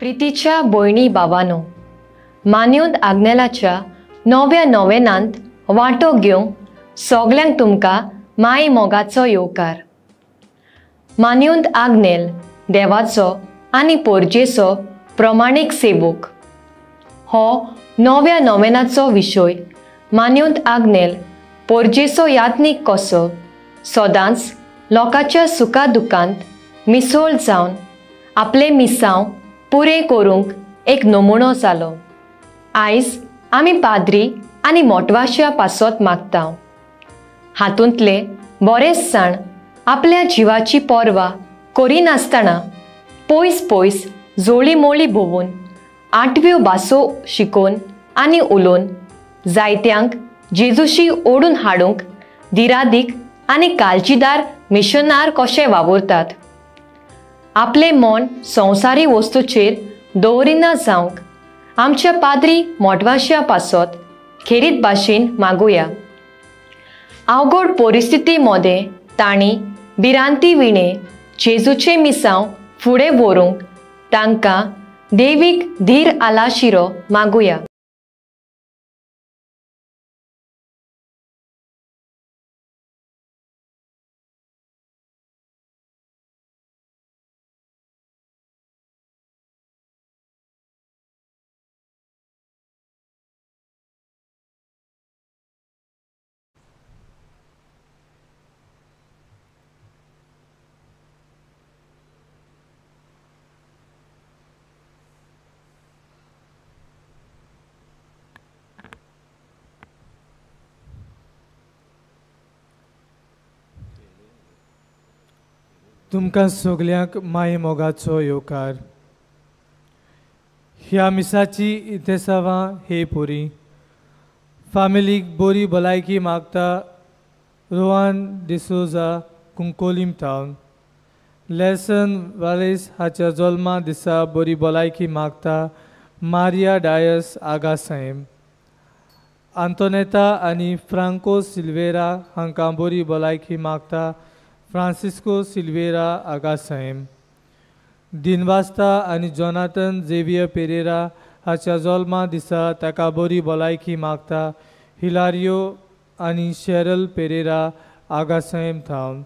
प्रितीच्या भयणी बाबानो, मान्योंत आग्नेलाच्या नव्या नोवेनांत वांटो घेवंक सगल्यांक तुमकां माय मोगाचो येवकार. मान्योंत आग्नेल देवाचो आनी पोरजेचो प्रमाणीक सेवक हो नव्या नोवेनाचो विशय. मान्योंत आग्नेल पोरजेचो यात्नीक कसो सदांच लोकांच्या सुखा दुखांत मिसोळ जावन आपले मिसांव पुरें करूंक एक नमुनो जालो. आयज आमी पाद्री आनी मोटवाश्या पासत मागता. हातूंतले बरेच जाण आपल्या जिवाची पर्वा करिनासतना पयस पयस जोळी मोळी भोंवून आठव्यो भासो शिकोवन आनी उलोवन जायत्यांक जेजूशी ओडून हाडूंक दिरादीक आनी काळजीदार मिशनार कशे वावुरतात. आपलें मन संवसारी वस्तूचेर दवरिना जावंक आमच्या पाद्री मोटवाश्या पासत खेरीत भाशेन मागुया. अवघड परिस्थिती मदें तांणी भिरांती विणे जेजूचें मिसांव फुडें व्हरूंक तांकां देवीक धीर आलाशिरो मागुया. तुमकां सगल्यांक माय मोगाचो येवकार. ह्या मिसाची इतेसावां हे पुरी फामिलीक बरी भलायकी मागता. Rohan D'Souza Cuncolim town lesson wireless हाच्या जल्मा दिसा बरी भलायकी मागता. मारिया डायस आगासाहेब आंतोनेता आनी फ्रांको सिल्वेरा हांकां बरी भलायकी मागता. फ्रांसिस्को सिल्वेरा आगासाहेब दिनवास्ता आनी जोनाथन झेवियर पेरेरा हाच्या जल्मा दिसा ताका बरी भलायकी मागता. हिलारियो आनी शेरल पेरेरा आगासाहेब थावन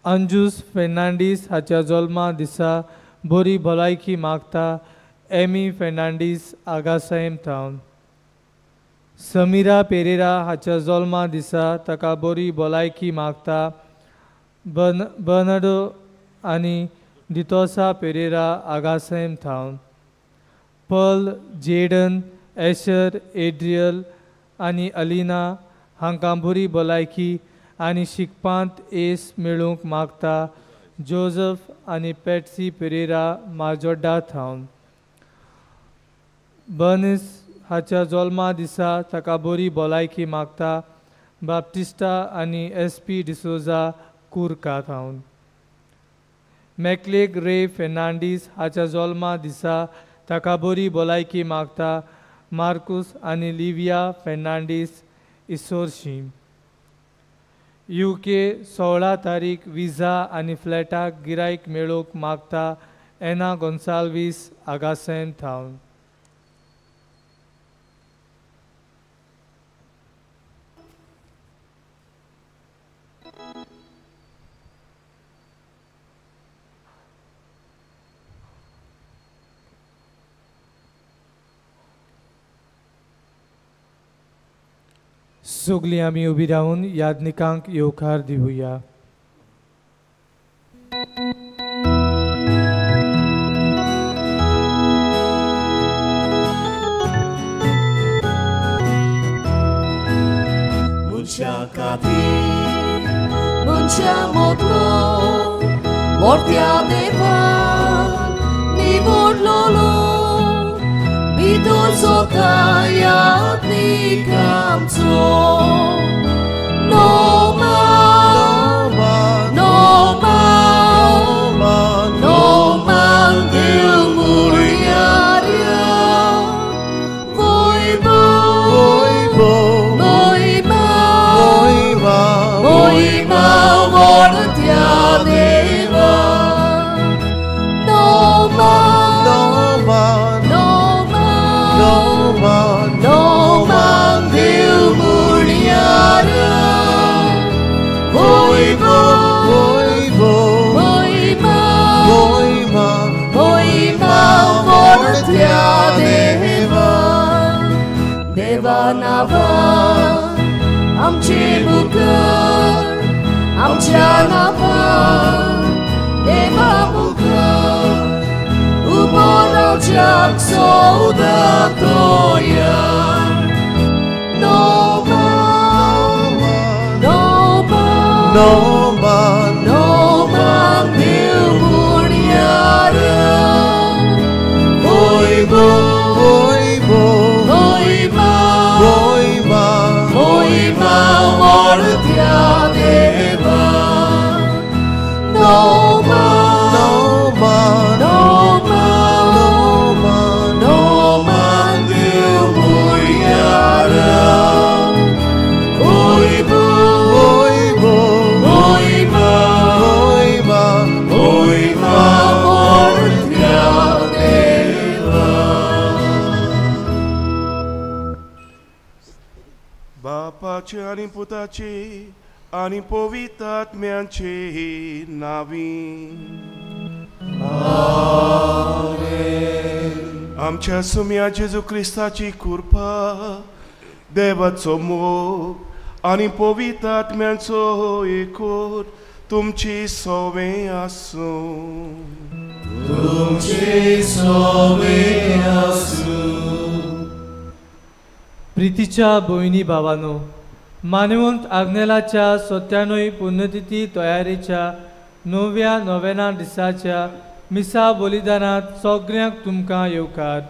अंजूस फेर्नांडीस हाच्या जल्मा दिसा बरी भलायकी मागता. एमी फेर्नांडीस आगासाहेब थावन समीरा पेरेरा हाच्या जल्मा दिसा ताका बरी भलायकी मागता. बर्नाडो आनी दितोसा पेरेरा आगासाहेब थावन पर्ल जेडन एशर एड्रियल आनी अलिना हांकां बरी भलायकी आनी शिकपांत येस मेळूंक मागता. जोजफ आनी पेट्सी पेरेरा माजोड्डा थावन बर्निस हाच्या जल्मा दिसा ताका बरी भलायकी मागता. बाप्टिस्टा आनी एस पी डिसोजा कुर्का थावन मॅकलेग रे फेर्नांडीस हाच्या जल्मा दिसा ताका बरी भलायकी मागता. मार्कूस आनी लिविया फेर्नांडीस इसोरशी. UK 16 तारीख विजा आनी फ्लॅटाक गिरायक मेळोवंक मागता. एना गोन्साल्वीस आगासेन थावन. सगलीं आमी उबी रावन यादनिकांक येवकार दिवया. मनशा खातीर मनशा मोगलो मोठ्या देवान निवडलोलो भितर सोता यादनीक आमचो. No man, no man, no man del muriaria. Voi bo, voi ma, voi ma, vortia deva. No आमच्या नांवान देवा मुखार उबो रावच्याक सौदा तयार. No man, no man, no man, no man देव म्हणयार. होय होय होय होय होय वाडत्या देवा. No man, no man, no man, no man, no man देव म्हणयार. होय होय होय होय होय वाडत्या देवा. बापाचे आनी पुताचे आनी पवित्र आत्म्याचे नावी. आमच्या सुम्या जेजू क्रिस्ताची कृपा, देवाचो मोग आनी पवित्र आत्म्याचो एकोट तुमची सोवे आसूं. तुमची सोवे आसूं. प्रितीच्या भयणी भावानो, मानवंत आग्नेलाच्या सत्यानय पुण्यतिथी तयारेच्या 9व्या नोवेना दिसाच्या मिसा बलिदानांत सगळ्यांक तुमकां येवकार.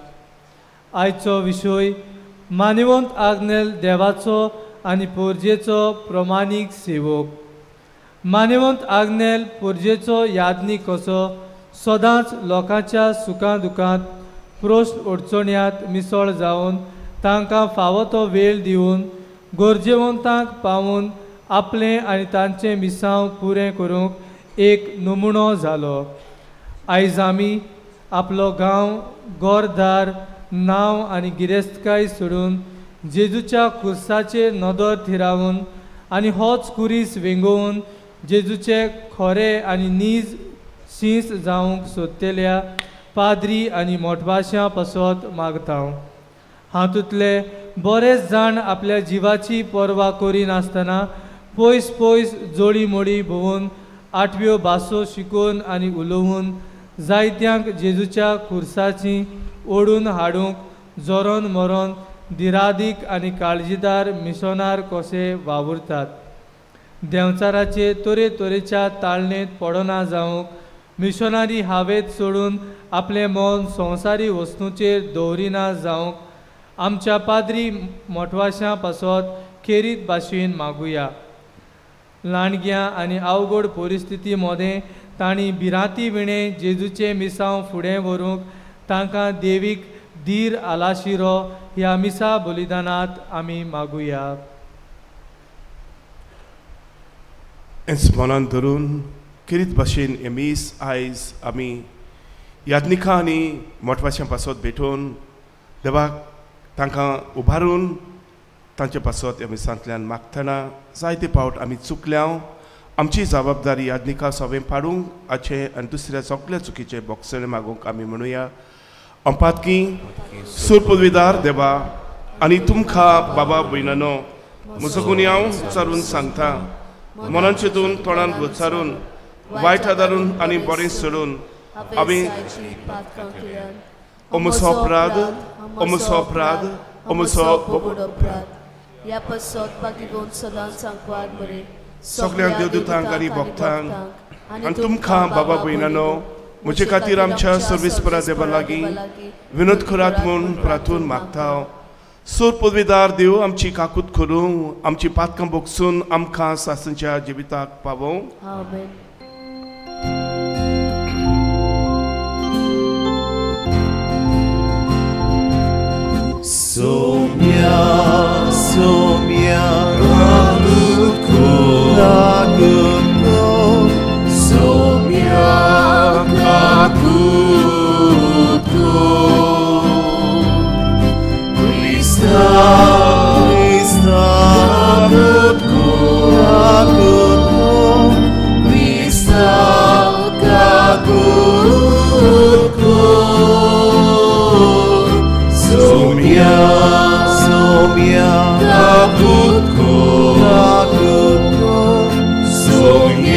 आयचो विशय मानवंत आग्नेल देवाचो आनी पोरजेचो प्रमाणीक सेवक. मानवंत आग्नेल पोरजेचो यादनीक कसो सदांच लोकांच्या सुखां दुखांत प्रश्न अडचण्यांत मिसळ जावन तांकां फावो तो वेळ दिवन गरजेवंतांक पावून आपलें आनी तांचें मिसांव पुरें करूंक एक नमुनो जालो. आयज आमी आपलो गांव, घरदार, नांव आनी गिरेस्तकाय सोडून जेजूच्या खुर्साचेर नदर थिरावन आनी होच कुरीस वेंगोवन जेजूचे खरे आनी नीज शींस जावंक सोदतल्या पाद्री आनी मोटवाश्यां पासत मागता. हातूंतले बरेच जाण आपल्या जिवाची पर्वा करिनासतना पयस पयस जोडी मोडी भोंवून आठव्यो भासो शिकोवन आनी उलोवन जायत्यांक जेजूच्या खुर्साची ओडून हाडूंक जोरोन मरोन दिरादीक आनी काळजीदार मिशनार कशे वावुरतात. देंवचाराचे तरेतरेच्या ताळणेंत पडना जावंक मिशनारी हावेत सोडून आपलें मन संवसारी वस्तूचेर दवरिना जावंक आमच्या पाद्री मोटवाश्यां पासत खेरीत भाशेन मागुया. लांडग्यां आनी अवघड परिस्थिती मदें तांणी भिरांती विणें जेजूचें मिसांव फुडें व्हरूंक तांकां देवीक धीर आलाशिरो ह्या मिसा बलिदानांत आमी मागुया. मनान धरून खेरीत भाशेन हें मीस आयज आमी याज्ञिकां आनी मोटवाश्यां पासत भेटोवन देवाक तांकां उबारून तांचे पासत ह्या मिसांतल्यान मागतना जायते फावट आमी चुकल्या. आमची जबाबदारी याज्ञिकां सवें पाडूंक हाचें आनी दुसऱ्या सगल्या चुकीचें बोगसणें मागूंक आमी म्हणुया. अंपातकी सुरपदवीदार देवा आनी तुमकां बाबा भयणानो म्हजो गुन्यांव उच्चारून सांगता, मनान चिंतून तोंडान उच्चारून वायट आदारून आनी बरें सोडून आमी अमसो अपराध, अमसो अपराध, अमसो अपराध. ह्या पासत बाकीगोन सदांच आंकवार मरे सगळ्यांक देवदूतांक आनी भक्तांक आनी तुमकां बाबा भयणानो म्हजे खातीर आमच्या सर्वेस्परा देवा लागीं विनोद करात म्हूण प्रार्थून मागता. सूर पदवीदार देव आमची काकूत करूं, आमची पातकां बोगसून आमकां सासणच्या जिविताक पावोवं. आमेन. Somia, somia, kakutko, kakutko, somia, kakutko. Krista, Krista, kakutko, kakutko, Krista, kakutko. Somia, somia, kakutko, kakutko, somia.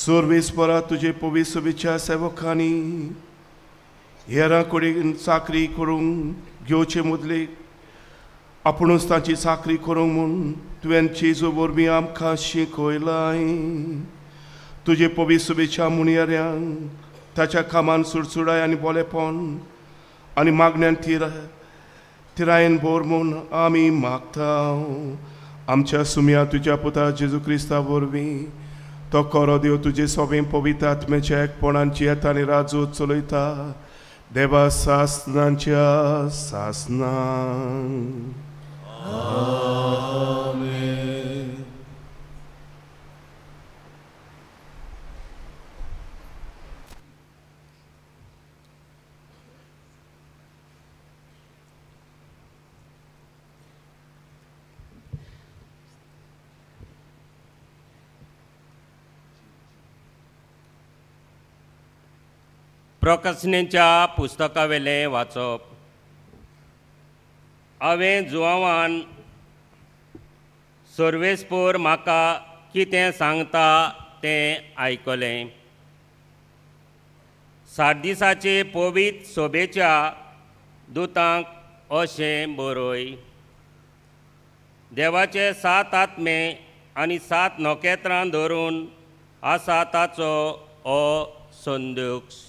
सर्वेस्परा तुजे पवित्र सभेच्या सेवकांनी हेरां कडेन चाकरी करूंक घेवचे मुदले आपुणूच तांची चाकरी करूंक म्हूण तुवें जेजू वरवीं आमकां शिकयलाय. तुजे पवित्र सभेच्या मुणयाऱ्यांक ताच्या कामान सुडसुडाय आनी बोलेपण आनी मागण्यान थिरायेन भर म्हूण आमी मागता. आमच्या सुम्या तुज्या पुता जेजू क्रिस्ता वरवीं तो कोरो देव तुजे सोबें पवित्र आत्म्याच्या एकपणान जियेता आनी राजू चलयता देवा सासनाच्या सासनां. आमेन. प्रकाशनेच्या पुस्तकावेलें वाचप. हांवें जुवावान सर्वेस्पोर म्हाका कितें सांगता तें आयकलें. 60 दिसाचे पवित्र सोबेच्या दुतांक अशें बरय, देवाचे 7 आत्मे आनी 7 नखेत्रां धरून आसा ताचो हो संदूक्स.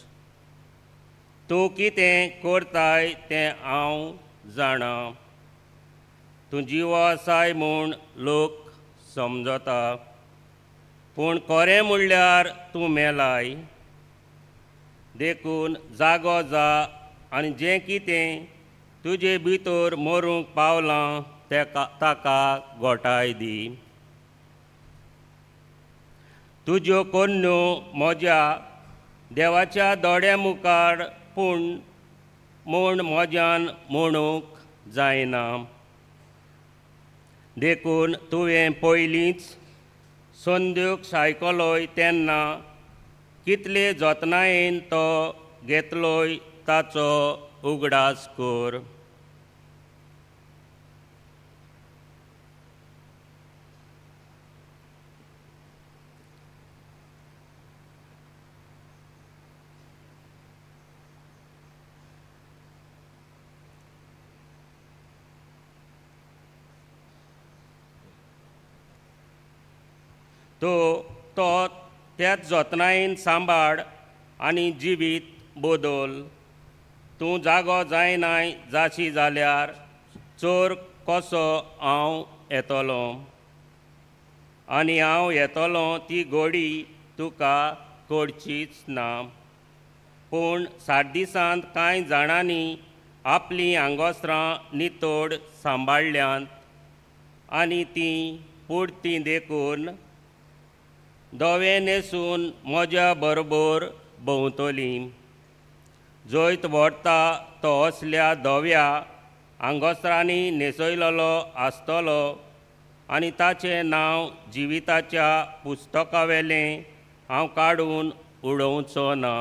तूं कितें करताय तें हांव जाणा, तूं जिवो आसाय म्हूण लोक समजता, पूण खरें म्हणल्यार तूं मेलाय. देखून जागो जा आनी जें कितें तुजे भितर मरूंक पावलां तेका ताका गोठाय दी. तुज्यो कोन्न्यो म्हज्या देवाच्या दोळ्या मुखार पूण म्हूण म्हज्यान म्हणूंक जायना. देखून तुवें पयलींच संदूक आयकलोय तेन्ना कितले जतनायेन तो घेतलोय ताचो उगडास कर. तो त्याच जतनायेन सांबाळ आनी जिवीत बदल. तूं जागो जायनाय जाशी जाल्यार चोर कसो हांव येतलो आनी हांव येतलो ती गोडी तुका करचीच ना. पूण 60 दिसांत कांय जाणांनी आपलीं आंगोस्त्रां नितळ सांबाळ्ळ्यांत आनी तीं पुरतीं देखून धवें न्हेसून म्हज्या बरोबर भोंवतलीं. जैत व्हरता तो असल्या धव्या आंगोस्त्रांनी न्हेसयलेलो आसतलो आनी ताचें नांव जिविताच्या पुस्तकावेलें हांव काडून उडोवचो ना,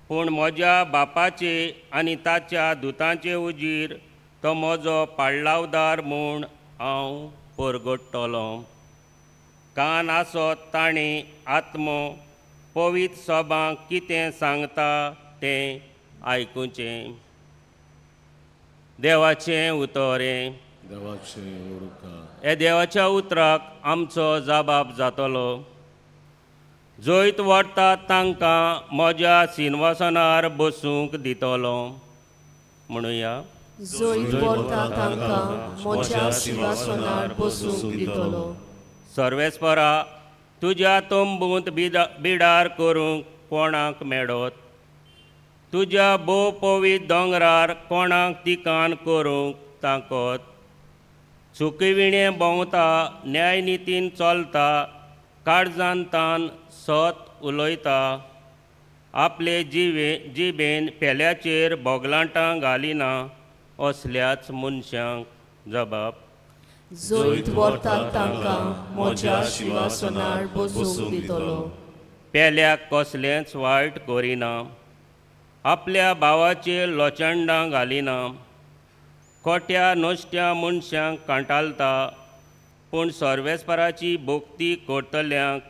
पूण म्हज्या बापाचे आनी ताच्या दुतांचे उजीर तो म्हजो पाडलावदार म्हूण हांव परगट्टलो. कान आसत ताणें आत्मो पवित्र सभांक कितें सांगता तें आयकुचें. देवाचें उतर. हे देवाच्या उतराक आमचो जबाब जातलो. जैत व्हरता तांकां म्हज्या सिंहासनार बसूंक दितलो. म्हणुया, जैत व्हरता तांकां म्हज्या सिंहासनार बसूंक दितलो. सर्वेस्परा, तुज्या तंबूंत बिडार करूंक कोणाक मेळत? तुज्या भोव पवित्र दोंगरार कोणाक तिकान करूंक ताकत? चुकीविणें भोंवता, न्यायनितीन चलता, काळजान तान सत उलयता, आपले जिबेन पेल्याचेर बोगलांटां घालिना असल्याच मनशांक जबाब. जैत व्हरता तांकां म्हज्या शिंवासनार बसूंक दितलो. पेल्याक कसलेंच वायट करिना, आपल्या भावाचेर लोचंडां घालिना, खोट्या नश्ट्या मनशांक कांटालता, पूण सर्वेस्पराची भक्ती करतल्यांक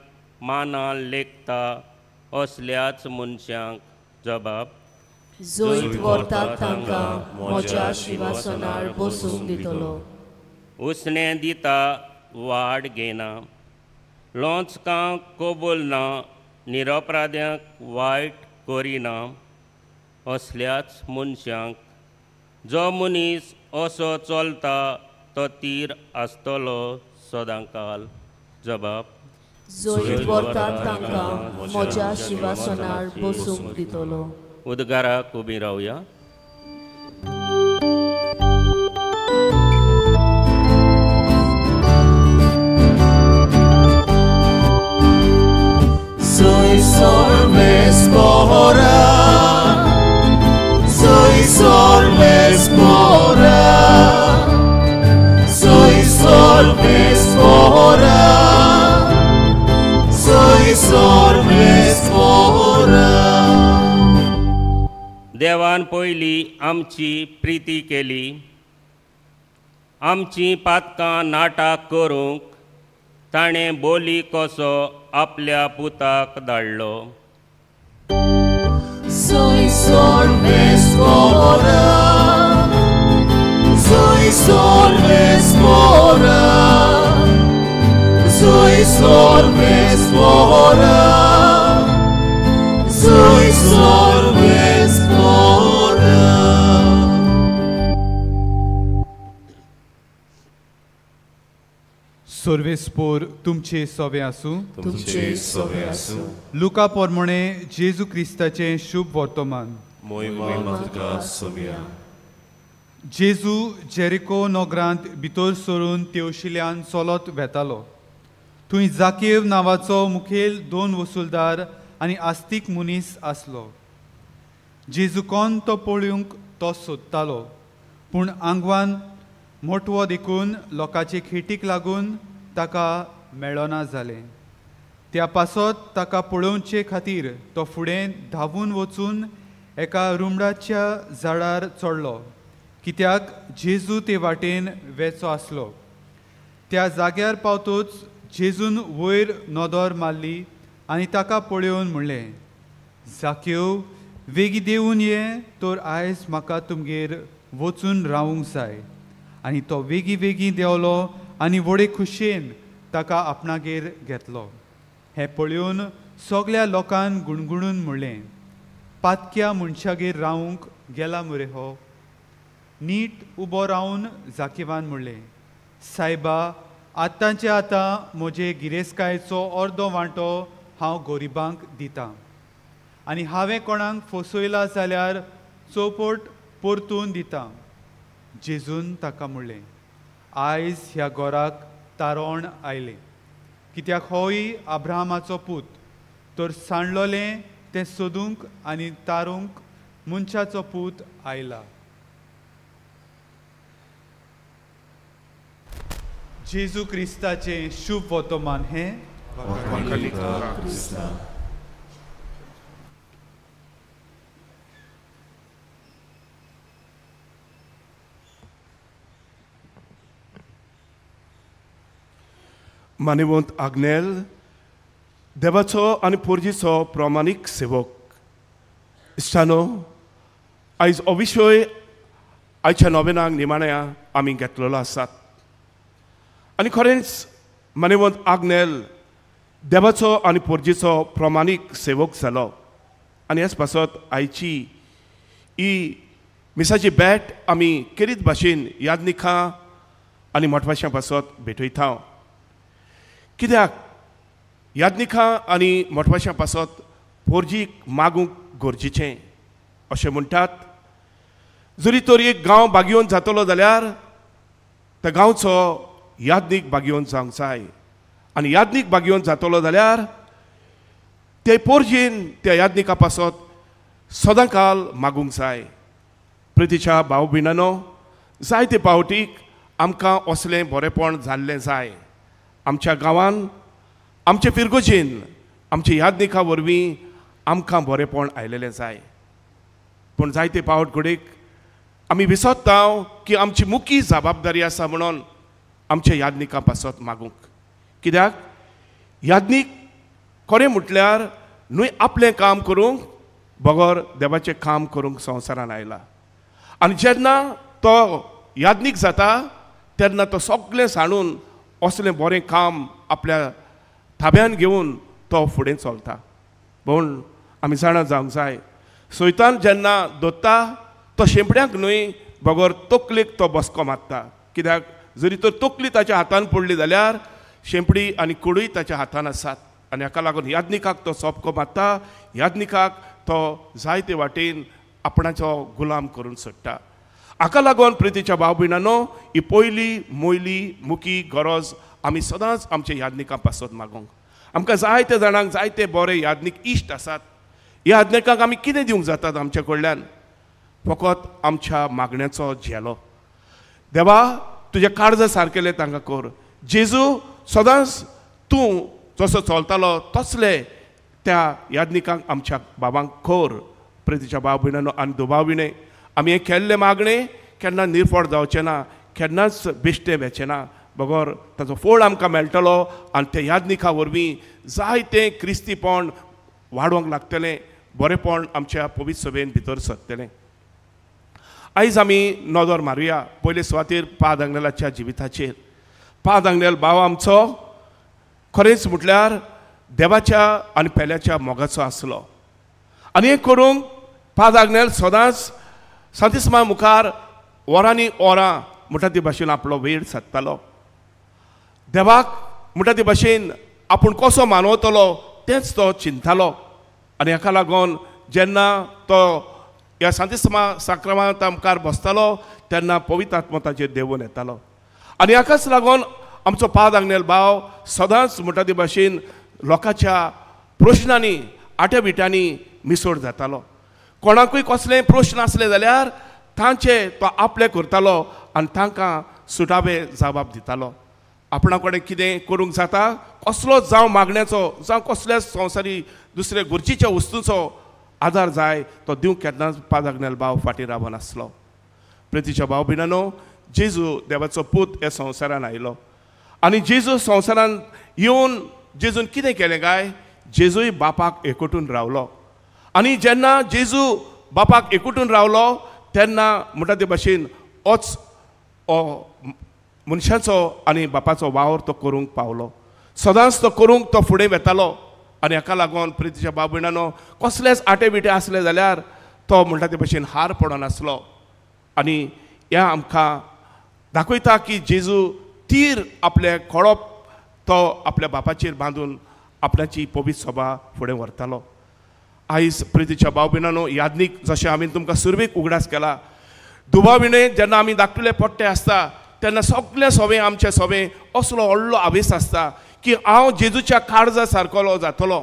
मानान लेखता असल्याच मनशांक जबाब. जैत व्हरतात तांकां म्हज्या शिंवासनार बसूंक दितलो. उसणें दिता वाड घेना, लोंचकांक कबूल ना, निरपराध्यांक वायट करिना असल्याच मनशांक. जो मनीस असो चलता तो तीर आसतलो सदांकाल. जबाब. जैत व्हरतात तांकां म्हज्या शिंवासनार बसूंक दितलो. उद्गाराक उबी रावया. Soy sormes pora, soy sormes pora, soy sormes pora, soy sormes pora. देवान पयली आमची प्रिती केली, आमची पातकां नाटक करूंक ताणें बोली कसो आपल्या पुताक धाडलो. Soy sormes pora, soy sormes pora, soy sormes pora, soy sormes pora. सर्वेस्पोर तुमचे सोवे आसूं. तुमचे सोवे आसूं. लुका पोरमोणे जेजू क्रिस्ताचें शुभ वर्तमान. मोहिमा तुका सोम्या. जेजू जेरिको नगरांत भितर सरून तेवशिल्यान चलत वेतालो. थंय जाकेव नांवाचो मुखेल दोन वसुलदार आनी आस्तीक मनीस आसलो. जेजू कोण तो पळोवंक तो सोदतालो, पूण आंगवान मोटवो देखून लोकांचे खेटीक लागून ताका मेळना जालें. त्या पासत ताका पळोवचे खातीर तो फुडें धांवून वचून एका रुमडाच्या झाडार चडलो, कित्याक जेजू ते वाटेन वेचो आसलो. त्या जाग्यार पावतूच जेजून वयर नदर मारली आनी ताका पळोवन म्हणलें, जाक्यो वेगीं देंवून ये, तर आयज म्हाका तुमगेर वचून रावूंक जाय. आनी तो वेगीं वेगीं देंवलो आनी व्हडे खुशयेन ताका आपणागेर घेतलो. हें पळोवन सगळ्या लोकान गुणगुणून म्हणलें, पातक्या मनशागेर रावूंक गेला मुरे हो. नीट उबो रावन जाकीवान म्हणलें, सायबा, आतांचे आतां म्हजे गिरेस्तकायेचो अर्दो वांटो हांव गरिबांक दितां आनी हांवें कोणाक फसयला जाल्यार चौपट परतून दितां. जेजून ताका म्हणलें, आयज ह्या घराक तारोण आयलें, कित्याक होय अब्राहमाचो पूत, तर सांडलोलें तें सोदूंक आनी तारूंक मनशाचो पूत आयला. जेजू क्रिस्ताचें शुभ वर्तमान हें. मानेवंत आग्नेल देवाचो आनी पोरजीचो प्रामाणीक सेवक इश्टानो, आयज हो विशय आयच्या नोवेनाक निमाण्या आमी घेतलेलो आसात. आनी खरेंच मानेवंत आग्नेल देवाचो आनी पोरजीचो प्रामाणीक सेवक जालो. आनी हेच पासत आयची ही मिसाची भेट आमी केरीत भाशेन यादनिकां आनी मोटवाशां पासत भेटयता. कित्याक यादनिकां आनी मोटवाशां पासत पोरजीक मागूंक गरजेचें अशें म्हणटात. जरी तर एक गांव बागयोवन जातलो जाल्यार त्या गांवचो यादनीक बागयोवन जावंक जाय आनी यादनीक बागयोवन जातलो जाल्यार ते पोरजीन त्या यादनिका पासत सदांकाल मागूंक जाय. प्रितीच्या भाव भयणांनो, जायते पावटीक आमकां असलें बरेपण जाल्लें जाय. आमच्या गांवान आमचे फिरगोजेन आमच्या यादनिका वरवीं आमकां बरेपण आयलेलें जाय. पूण जायते पावट घडयेक आमी विसरता की आमची मुखी जबाबदारी आसा म्हणून आमच्या यादनिकां पासत मागूंक. कित्याक यादनीक खरें म्हटल्यार न्हय आपलें काम करूंक बगर देवाचें काम करूंक संवसारान आयला. आनी जेन्ना तो याज्ञीक जाता तेन्ना तो सगळें सांडून असलें बरें काम आपल्या ताब्यान घेवन तो फुडें चलता. पूण आमी जाणा जावंक जाय, सैतान जेन्ना दोत्ता तो शेंपड्यांक न्हय बगर तकलेक तो बसको मारता. कित्याक जरी तर तकली ताच्या हातान पडली जाल्यार शेंपडी आनी कुडूय ताच्या हातान आसात. आनी हाका लागून याज्ञिकाक तो सोपको मारता, याज्ञिकाक तो जायते वाटेन आपणाचो गुलाम करून सोडटा. हाका लागून प्रितीच्या भाव भयणांनो, ही पयली मोयली मुखी गरज आमी सदांच आमच्या याज्ञिकां पासत मागूंक. आमकां जायते जाणांक जायते बरे याज्ञीक इश्ट आसात. ह्या याज्ञिकांक आमी कितें दिवंक जातात आमच्या कडल्यान? फकत आमच्या मागण्याचो झेलो. देवा तुज्या काळजा सारकेलें तांकां कर. जेजू सदांच तूं जसो चलतालो तसले त्या याज्ञिकांक आमच्या बाबांक कर. प्रितीच्या भाव भयणांनो आनी दुबाविणे, आमी हें केल्लें मागणें केन्ना निर्फळ जावचें ना, केन्नाच बेश्टें वेचें ना, बगर ताचो फोळ आमकां मेळटलो आनी त्या याज्ञिका वरवीं जायतें क्रिस्तीपण वाडोवंक लागतलें, बरेंपण आमच्या पवित्र सभेन भितर सरतलें. आयज आमी नदर मारुया पयले सुवातेर पाद आंगनेलाच्या जिविताचेर. पाद आंगनेल भाव आमचो खरेंच म्हटल्यार देवाच्या आनी पेल्याच्या मोगाचो आसलो. आनी हें करूंक पाद आंगनेल सदांच सांतिस्मा मुखार वरांनी वरां म्हणटा ते भाशेन आपलो वेळ सादतालो. देवाक म्हणटा ते भाशेन आपूण कसो मानवतलो तेंच तो चिंतालो. आनी हाका लागून जेन्ना तो ह्या सांतिस्मा साक्रामांता मुखार बसतालो तेन्ना पवित्र आत्मो ताचेर देंवून येतालो. आनी हाकाच लागून आमचो पाद आंगनेल भाव सदांच म्हणटा ते भाशेन लोकांच्या प्रश्नांनी आट्या बिट्यांनी मिसोड जातालो. कोणाकूय कसलें प्रश्न आसले जाल्यार तांचे तो आपले करतालो आनी तांकां सुटावे जबाब दितालो. आपणा कडेन कितें करूंक जाता, कसलो जावं मागण्याचो जावं कसल्याच संवसारी दुसरे गरजेच्या वस्तूचो आदार जाय तो दिवंक केन्नाच पाद आंगनेल भाव फाटीं रावनासलो. प्रितीच्या भाव भयणांनो, जेजू देवाचो पूत ह्या संवसारान आयलो आनी जेजू संवसारान येवन जेजून कितें केलें काय? जेजूय बापाक एकवटून रावलो. आनी जेन्ना जेजू बापाक एकवटून रावलो तेन्ना म्हणटा ते भाशेन ओच मनशाचो आनी बापाचो वावर तो करूंक पावलो. सदांच तो करूंक तो फुडें वेतालो. आनी हाका लागून प्रितीच्या भाव भयणांनो, कसलेच आटे बिटे आसले जाल्यार तो म्हणटा ते भाशेन हार पडनासलो. आनी ह्या आमकां दाखयता की जेजू तीर आपलें खळप तो आपल्या बापाचेर बांदून आपणाची पवित्र सभा फुडें व्हरतालो. आयज प्रितीच्या भाव भयणांनो, याज्ञीक जशें हांवें तुमकां सुरवेक उगडास केला, दुबाविणे जेन्ना आमी धाकटुले पोट्टे आसता तेन्ना सगळे सोवे आमचे सोवे असलो व्हडलो आवेस आसता की हांव जेजूच्या काळजा सारकोलो जातलो.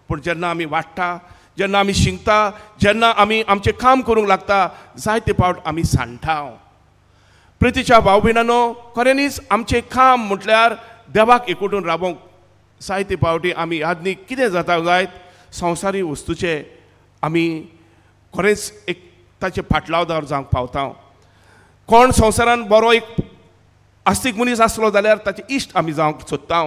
पूण जेन्ना आमी वाडटा, जेन्ना आमी शिंकता, जेन्ना आमी आमचें काम करूंक लागता, जायते फावट आमी सांडटा. प्रितीच्या भाव भयणांनो, खऱ्यांनीच आमचें काम म्हटल्यार देवाक एकवटून रावोंक. जायते फावटी आमी याज्ञीक कितें जाता जायत संवसारी वस्तूचे आमी खरेंच एक ताचे फाटलावदार जावंक पावता. कोण संवसारान बरो एक आस्तीक मनीस आसलो जाल्यार ताचे इश्ट आमी जावंक सोदता.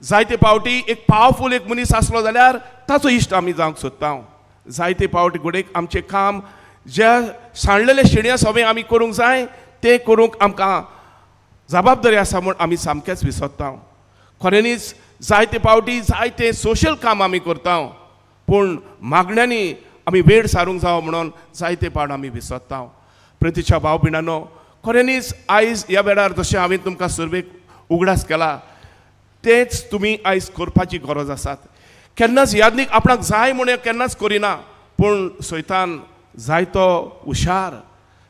जायते फावटी एक पावरफूल एक मनीस आसलो जाल्यार ताचो इश्ट आमी जावंक सोदता. जायते फावटी घडयेक आमचें काम ज्या सांडलेले शेणया सोबे आमी करूंक जाय तें करूंक आमकां जबाबदारी आसा म्हूण आमी सामकेंच विसरता. खऱ्यांनीच जायते फावटी जायते सोशल काम आमी करता, पूण मागण्यांनी आमी वेळ सारूंक जावो म्हणून जायते फावट आमी विसरता. प्रितीच्या भाव भयणांनो, खऱ्यांनीच आयज ह्या वेळार जशें हांवें तुमकां सुरवेक उगडास केला तेंच तुमी आयज करपाची गरज आसात. केन्नाच याज्ञीक आपणाक जाय म्हूण केन्नाच करिना, पूण सैतान जायतो हुशार,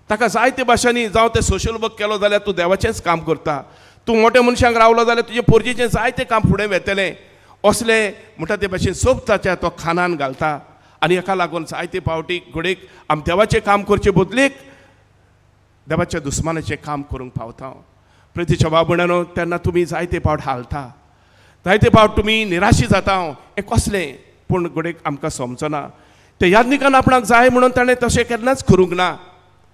ताका जायते भाशांनी जावं तें सोशल वर्क केलो जाल्यार तूं देवाचेंच काम करता, तूं मोठ्या मनशांक रावलो जाल्यार तुजें पोरजेचें जायतें काम फुडें वेतलें, असलें म्हणटा ते भाशेन सोब ताच्या तो खानान घालता. आनी हाका लागून जायते फावटी घडयेक आमी देवाचें काम करचे बदलेक देवाच्या दुस्मानाचें काम करूंक पावता. प्रितीच्या भाव भयणांनो, तेन्ना तुमी जायते फावट हालता, जायते फावट तुमी निराशी जाता, हें कसलें, पूण घडयेक आमकां समजना. ते याज्ञिकान आपणाक जाय म्हणून ताणें तशें केन्नाच करूंक ना,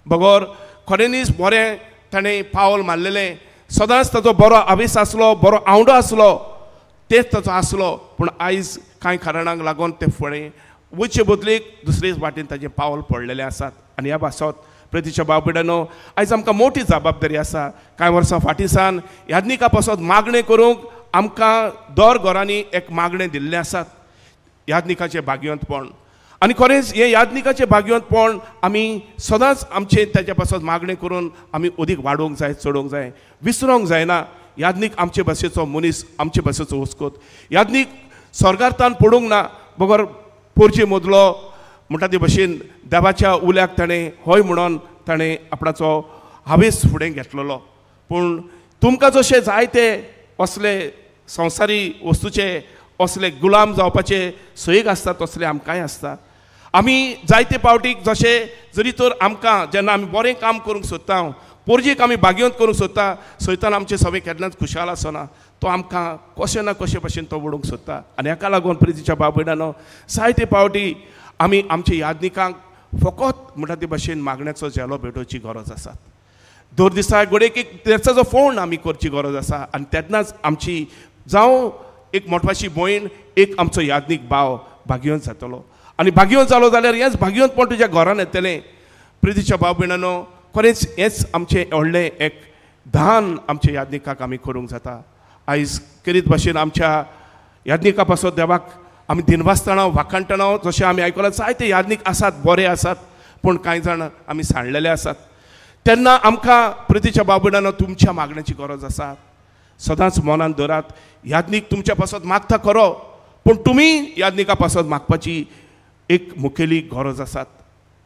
बगर खऱ्यांनीच बरें ताणें पावल मारलेलें. सदांच ताचो बरो आवेस आसलो, बरो आवडो आसलो. तेच ताचो आसलो पूण आयज कांय कारणांक लागून ते फुडें वयचे बदलेक दुसरेच वाटेन ताजें पावल पडलेलें आसात. आनी ह्या पासत प्रतिच्या भाव भयणांनो आयज आमकां मोठी जबाबदारी आसा. कांय वर्सां फाटीं सान याज्ञिका पासत मागणें करूंक आमकां दर घरांनी एक मागणें दिल्लें आसात याज्ञिकाचें भाग्यवंतपण. आनी खरेंच हें याज्ञिकाचें भाग्यवंतपण आमी सदांच आमचें ताच्या पासत मागणें करून आमी अदीक वाडोवंक जाय, चडोवंक जाय, विसरोंक जायना. याज्ञीक आमचे भाशेचो मनीस, आमचे भाशेचो वस्कोत. याज्ञीक स्वर्गार्थान पडूंक ना बगर पोरचे मदलो म्हणटा ते भशेन देवाच्या उल्याक ताणें हय म्हणून ताणें आपणाचो हावेस फुडें घेतलेलो. पूण तुमकां जशें जायते असले संवसारी वस्तूचे असले गुलाम जावपाचे सयेक आसता तसले आमकांय आसता. आमी जायते पावटीक जशें जरी तर आमकां जेन्ना आमी बरें काम करूंक सोदता, पोरजेक आमी भाग्यवंत करूंक सोदता, सैतान आमचे सगळे केन्नाच खुशाल आसना, तो आमकां कशें ना कशे भशेन तो वडोवंक सोदता. आनी हाका लागून प्रितीच्या भाव भयणांनो जायते पावटी आमी आमच्या याज्ञिकांक फकत म्हणटा ते भशेन मागण्याचो झेलो भेटोवची गरज आसा. दर दिसा घडयेक एक तेर्साचो फोन आमी करची गरज आसा. आनी तेन्नाच आमची जावं एक मोटवाशी भयण, एक आमचो याज्ञीक भाव भाग्यवंत जातलो. आनी भाग्यवंत जालो जाल्यार हेंच भाग्यवंतपण तुज्या घरान येतलें. प्रितीच्या भाव भयणांनो खरेंच हेंच आमचें व्हडलें एक दान आमच्या याज्ञिकाक आमी करूंक जाता. आयज करीत भाशेन आमच्या याज्ञिका पासत देवाक आमी दिनवासतना वाखाणटना जशें आमी आयकलां जायते याज्ञीक आसात, बरे आसात, पूण कांय जाण आमी सांडलेले आसात. तेन्ना आमकां प्रितीच्या भाव भयणांनो तुमच्या मागण्याची गरज आसा. सदांच मनान धरात याज्ञीक तुमच्या पासत मागता खरो, पूण तुमी याज्ञिका पासत मागपाची एक मुखेली गरज आसात.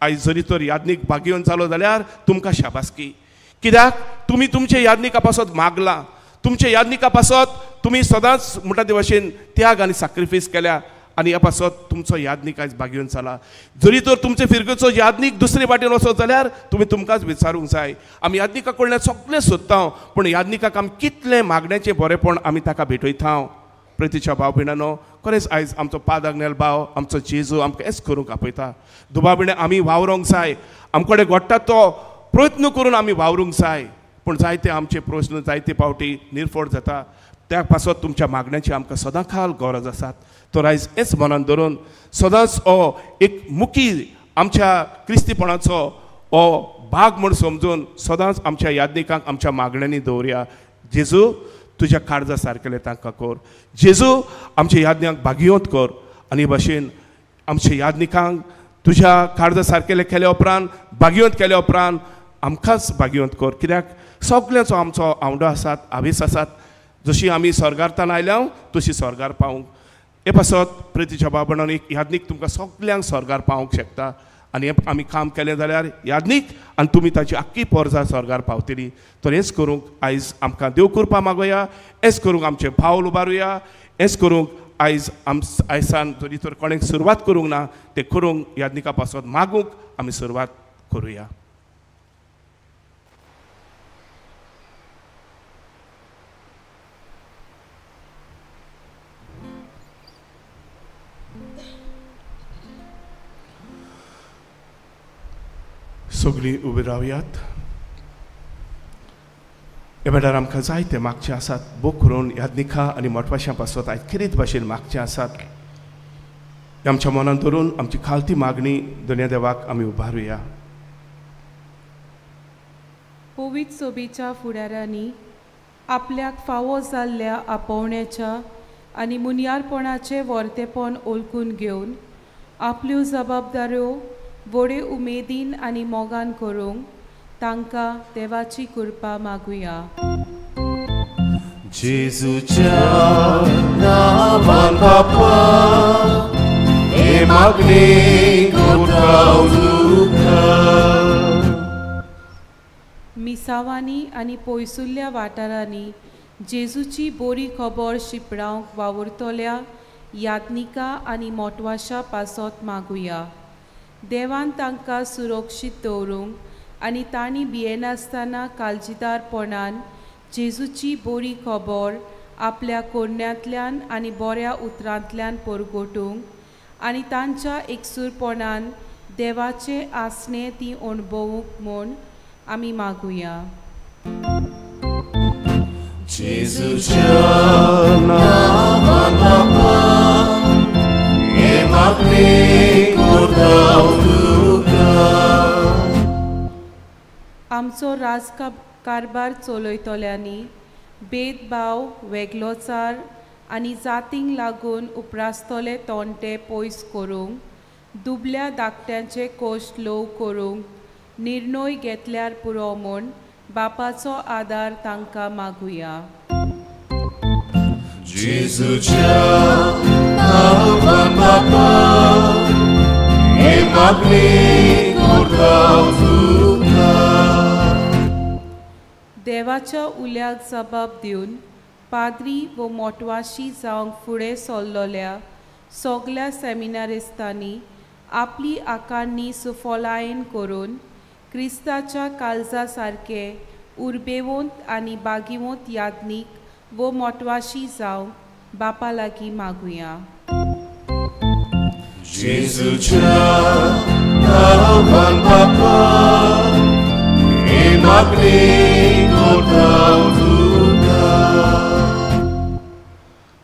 आयज जरी तर याज्ञीक भाग्यवंत जालो जाल्यार तुमकां शाबासकी, कित्याक तुमी तुमच्या याज्ञिका पासत मागलां, तुमच्या याज्ञिका पासत तुमी सदांच म्हणटा ते भाशेन त्याग आनी साक्रिफायस केल्या आनी ह्या पासत तुमचो याज्ञीक आयज भाग्यवंत जाला. जरी तर तुमचे फिरगेचो याज्ञीक दुसरे वाटेन वचत जाल्यार तुमी तुमकांच विचारूंक जाय. आमी याज्ञिका कडल्यान सगळें सोदता पूण याज्ञिकाक आमी कितलें मागण्याचें बरेंपण आमी ताका भेटयता. प्रितीच्या भाव भयणांनो खरेंच आयज आमचो पाद आग्नेल भाव आमचो जेजू आमकां हेच करूंक आपयता. दुबाविणे आमी वावरोंक जाय, आमकडे घडटा तो प्रयत्न करून आमी वावरूंक जाय, पूण जायते आमचे प्रस्न जायते पावटी निर्फोड जाता. त्या पासत तुमच्या मागण्याची आमकां सदां खाल गरज आसात. तर आयज हेच मनान धरून सदांच हो एक मुखी आमच्या क्रिस्तीपणाचो हो भाग म्हूण समजून सदांच आमच्या याज्ञिकांक आमच्या मागण्यांनी दवरया. जेजू तुज्या काळजा सारकेलें तांकां कर, जेजू आमच्या याज्ञांक भाग्यवंत कर. आनी भाशेन आमच्या याज्ञिकांक तुज्या काळजा सारकेलें केल्या उपरांत, भाग्यवंत केल्या उपरांत आमकांच भाग्यवंत कर. कित्याक सगळ्यांचो आमचो आवडो आसात, हावेस आसात. जशी आमी स्वर्गार्थान आयल्या तशी स्वर्गार पावूंक हे पासत प्रितीच्या बाबणान एक याज्ञीक तुमकां सगल्यांक स्वर्गार पावूंक शकता. आनी हें आमी काम केलें जाल्यार याज्ञीक आनी तुमी ताची आख्खी पोरजा स्वर्गार पावतली. तर हेच करूंक आयज आमकां देव कृपा मागोया, हेच करूंक आमचें पावल उबारुया, हेच करूंक आयज आयसान जरी तर कोणेक सुरवात करूंक ना तें करूंक याज्ञिका पासत मागूंक आमी सुरवात करुया. सगळीं उबी रावयात. हे वेळार आमकां जायते मागचे आसात, बोक करून याज्ञिका आनी मोटवाशां पासत आयज खेरीत भाशेन मागचे आसात. आमच्या मनान धरून आमची खालती मागणी दुनिया देवाक आमी उबारुया. पवित्र सोबीच्या फुडाऱ्यांनी आपल्याक फावो जाल्ल्या आपोवण्याच्या आनी मुनयारपणाचें वर्तेपण ओळखून घेवन आपल्यो जबाबदाऱ्यो व्हडे उमेदीन आनी मोगान करूंक तांकां देवाची कृपा मागुया. जेजूच्या नांवान बापा हे मागणें करता तुका. मिसावांनी आनी पयसुल्ल्या वाठारांनी जेजूची बरी खबर शिंपडावंक वावुरतल्या याज्ञिका आनी मोटवाशा पासत मागुया. देवान तांकां सुरक्षीत दवरूंक आनी तांणी भियेनासतना काळजीदारपणान जेजूची बरी खबर आपल्या कोरण्यांतल्यान आनी बऱ्या उतरांतल्यान परगटूंक आनी तांच्या एकसूरपणान देवाचें आसणें ती अणभवूंक म्हूण आमी मागुया. जेजूच्या नांवान आमचो राजकारभार चलयतल्यांनी भेदभाव, वेगळोचार आनी जातींक लागून उप्रासतले तोंडे पयस करूंक, दुबल्या धाकट्यांचे कोश्ट ल्हव करूंक निर्णय घेतल्यार पुरो म्हूण बापाचो आदार तांकां मागुया. जेजूच्या नांवान बापा हे मागणी करता तुका. देवाच्या उल्याक जबाब दिवन पाद्री वो मोटवाशी जावंक फुडें सरलेल्या सगल्या सेमिनारिस्तांनी आपली आकारणी सुफलायन करून क्रिस्ताच्या काळजा सारके उर्बेवंत आनी बागिवंत याज्ञीक वो मोटवाशी जावंक बापा लागीं मागुया. जेजूच्या नांवान बापा हे मागणी करता तुका.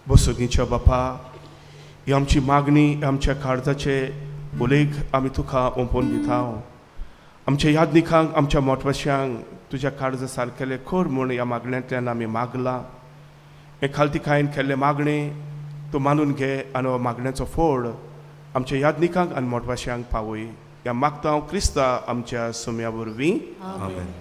बसोगीच्या बापा, ही आमची मागणी, आमच्या काळजाचे उलेख आमी तुका ओंपून दिता. आमच्या यादनिकांक, आमच्या मोटवाश्यांक तुज्या काळजा सारकेले कर म्हूण ह्या मागण्यांतल्यान आमी मागलां. हे खालतिकायेन केल्ले मागणे तूं मानून घे आनी हो मागण्याचो फोड आमच्या यादनिकांक आनी मोटवाश्यांक पावय. ह्या मागता हांव क्रिस्ता आमच्या सुम्या वरवीं. आमेन.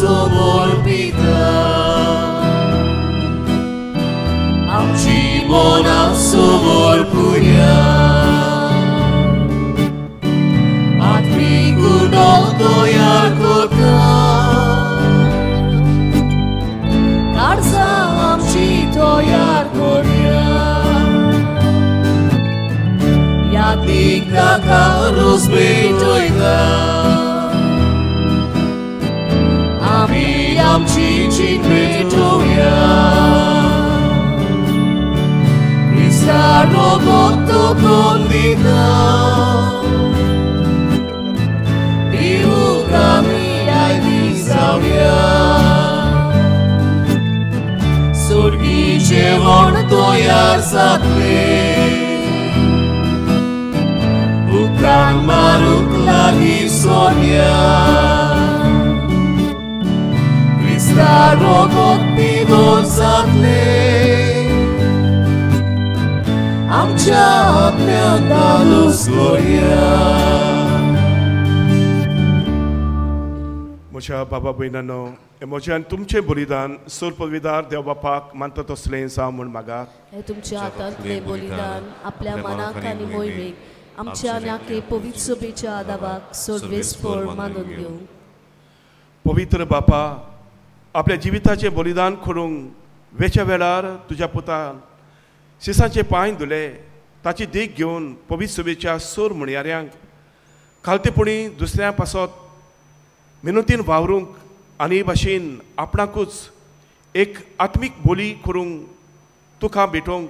Somorpita amci mona somorpuria atmicuno toiar corta carza amci toiar coria iadnica ca rozbitoita Am cincin petoia Crista roboto condita Piuca mia disauria Sorghice von toiar satle Ucran maruc lagi sonia Rogot pidon zatle Amcea apneantalus gloria. म्हज्या बाबा भयणांनो, म्हज्यान तुमचें बलिदान सोर पदवीदार देव बापाक मानता तसलें जावं म्हूण मागात. हे तुमच्या हातांतलें बलिदान आपल्या मनाक आनी मोहिमेक आमच्या नाके पवित्र सभेच्या आदाबाक सर्वेस्पर मानून घेवंक. पवित्र बापा, आपल्या जिविताचें बलिदान करूंक वेच्या वेळार तुज्या पुतान शिसांचे पांय धुले, ताची देख घेवन पवित्र सभेच्या सोर म्हणयाऱ्यांक खालतेपणी दुसऱ्या पासत मिनतीन वावरूंक आनी भाशेन आपणाकूच एक आत्मीक बोली करूंक तुका भेटोवंक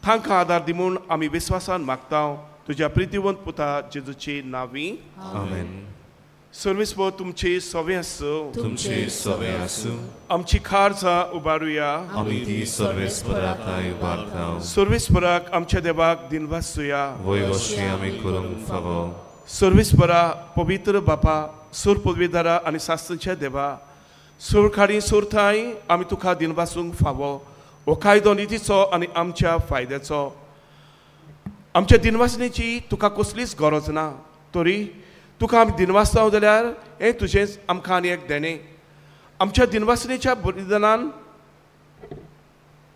तांकां आदार दी म्हूण आमी विस्वासान मागता तुज्या प्रितीवंत पुता जेजूची नांवी. आमेन. सर्वेस्पर तुमचे सवे आसूं. तुमचे सवे आसूं. आमची खारजा उबारुया. आमी ती सर्वेस्पराक उबारता. सर्वेस्पराक आमच्या देवाक दिनवासुया. वयवशी आमी करूंक फावो. सर्वेस्परा पवित्र बापा, सूर पदवीदारा आनी सास्तच्या देवा, सूर खाडी सूरथाय आमी तुका दिनवासूंक फावो. हो कायदो नितीचो आनी आमच्या फायद्याचो. आमच्या दिनवासणेची तुका कसलीच गरज ना, तरी तुका आमी दिनवासता जाल्यार हें तुजेंच आमकां आनी एक देणें. आमच्या दिनवासणेच्या बलिदानान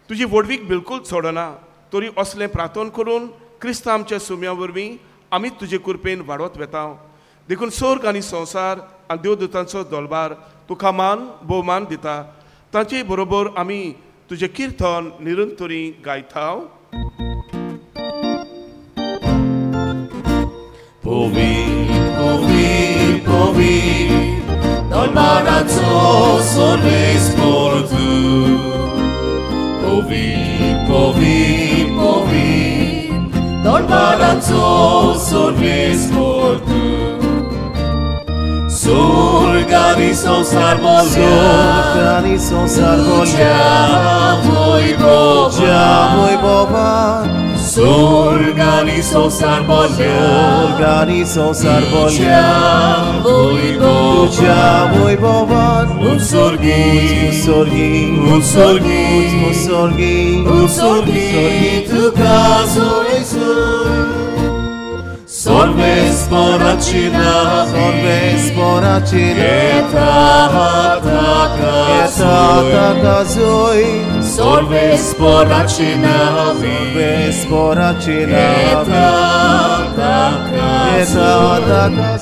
तुजी व्हडवीक बिलकूल सोडना, तरी असलें प्रार्थन करून क्रिस्ता आमच्या सुम्या वरवीं आमी तुजे कृपेन वाडत वेता. देखून स्वर्ग आनी संवसार आनी देवदूतांचो दलबार तुका मान भोवमान दिता. तांचे बरोबर आमी तुजें किर्तन निरंतरी गायता. Dal sorves por tu. Povi, povi, povi, dal barazzo sorves por tu. सोर्गानी संसार बोल्या, संसार बोल्या, सोर्गानी संसार बोल्या, संसार बोल्या, तुझ्या वैभवान उत्सर्गी, उत्सर्गी, उत्सर्गी, उत्सर्गी, उत्सर्गी तुका सोयसूर. सर्वेस्पराची नांव, सर्वेस्पराची येता ताका जोय, सर्वेस्पराची नांव, सर्वेस्पराची नांव येता ताका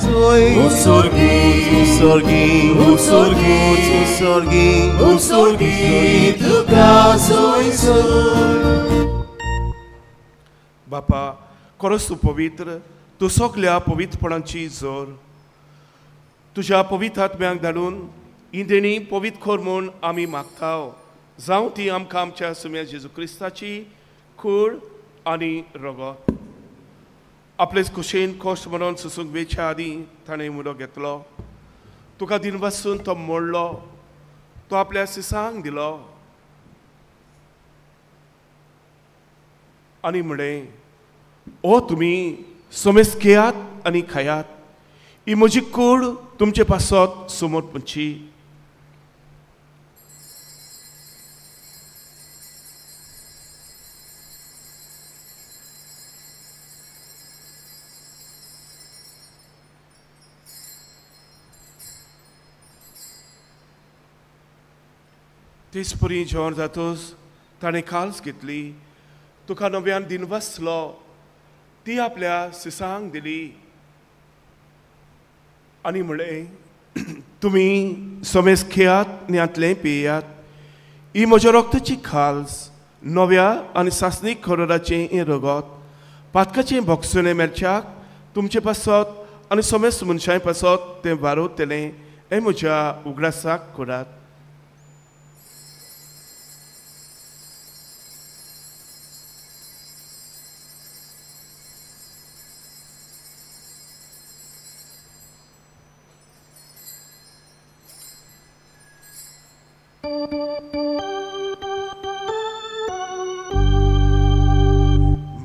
जोय, उत्सर्गी, उत्सर्गी, उत्सर्गी, उत्सर्गी, उत्सर्गी तुका सोयसूर. बापा खरोच तूं पवित्र, तूं सगल्या पवित्रपणाची जोर. तुज्या पवित्र आत्म्याक धाडून ही देणी पवित्र कर म्हूण आमी मागता. जावं ती आमकां आमच्या सुम्या जेजू क्रिस्ताची कूड आनी रगत. आपलेच खुशेन कश्ट म्हणून सोसूंक वेच्या आदीं ताणें उलो घेतलो, तुका दिनवासून तो मोडलो, तो आपल्या सिसांक दिलो आनी म्हणलें, ओ तुमी समेस्त घेयात आनी खायात, ही म्हजी कूड तुमचे पासत समर्पणची. तेच परी जेवण जातच ताणें काल्स घेतली, तुका नव्यान दिनवासलो, ती आपल्या सिसांक दिली आनी म्हणलें, तुमी समेस्त खेयात आनी हांतलें पियात, ही म्हज्या रक्ताची खाल्स, नव्या आनी सासणीक खरोराचें हें रगत, पातकाचें भोगसणें मेळच्याक तुमचे पासत आनी समेस्त मनशां पासत तें वारवतलें, हें म्हज्या उगडासाक करात.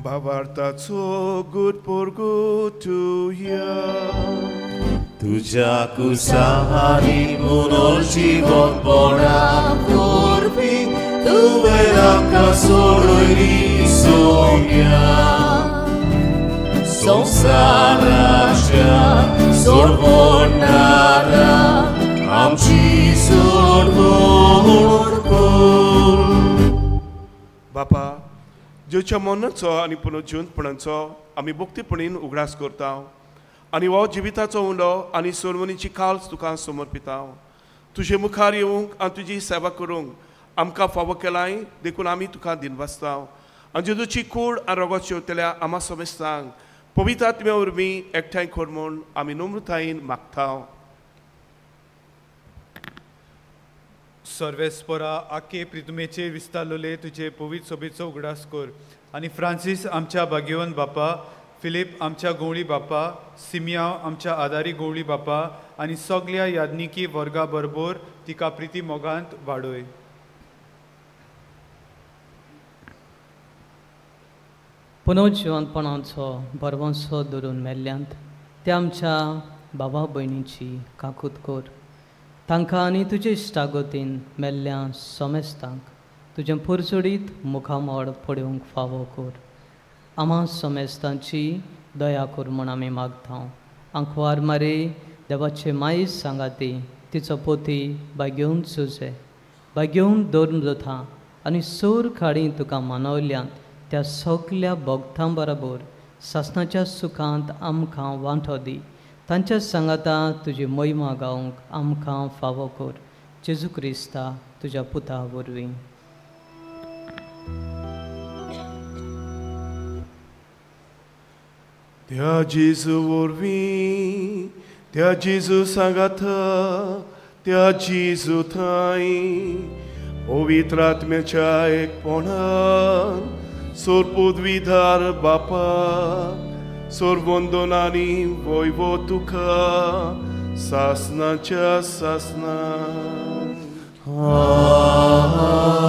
भावार्थाचो गुड पोरगुतुया, तुझ्या कुसाहारी पुनर्जीवनपणा करपी तुवें आमकां सोडयली सोम्या, संवसाराच्या सोडवणारा आमची सोडवण कर. बापा, जेच्या मनाचो आनी पुनर्जीवनपणाचो आमी भक्तीपणीन उगडास करता आनी हो जिविताचो उंडो आनी सोडवणीची काल्स तुका समर्पिता. तुजे मुखार येवंक आनी तुजी सेवा करूंक आमकां फावो केलाय, देखून आमी तुका दिनवासता. आनी जेजूची कूड आनी रगत शेवतल्या आमा समेस्तांक पवित्र आत्म्या वरवीं एकठांय कर म्हूण आमी नम्रतायेन मागता. सर्वेस्परा आखे प्रितुमेचे विस्तारलोले तुजे पवित्र सोबेचो उगडास कर आनी फ्रांसीस आमच्या भाग्यवंत बापा, फिलीप आमच्या गवळी बापा, सिमियांव आमच्या आदारी गवळी बापा आनी सगल्या याज्ञिकी वर्गा बरोबर तिका प्रिती मोगांत वाडय. पुनर्जिवंतपणाचो भरवंसो धरून मेल्ल्यांत त्या आमच्या बाबा भयणीची काकूत कर, तांकां आनी तुजे इश्टागतीन मेल्ल्या समेस्तांक तुजें पुरचुडीत मुखामळ पळोवंक फावो कर. आमा समेस्तांची दया कर म्हूण आमी मागता. आंकवार मारी देवाचे मायेस सांगाती तिचो पोती बागेवन सुजे बागेवन दवरून जाता आनी सोर खाडी तुका मानवल्यांत त्या सगल्या भक्तां बरोबर सासणाच्या सुखांत आमकां वांटो दी. तांच्या सांगाता तुजी महिमा गावंक आमकां फावो कर. जेजू क्रिस्ता तुज्या पुता वरवीं. त्या जेजू वरवीं, त्या जेजू सांगाता, त्या जेजू थंय पवित्र आत्म्याच्या एकपणान सोरपुदवीधार बापा, सोरवंदनानी वैभव तुका सासनाच्या सासना.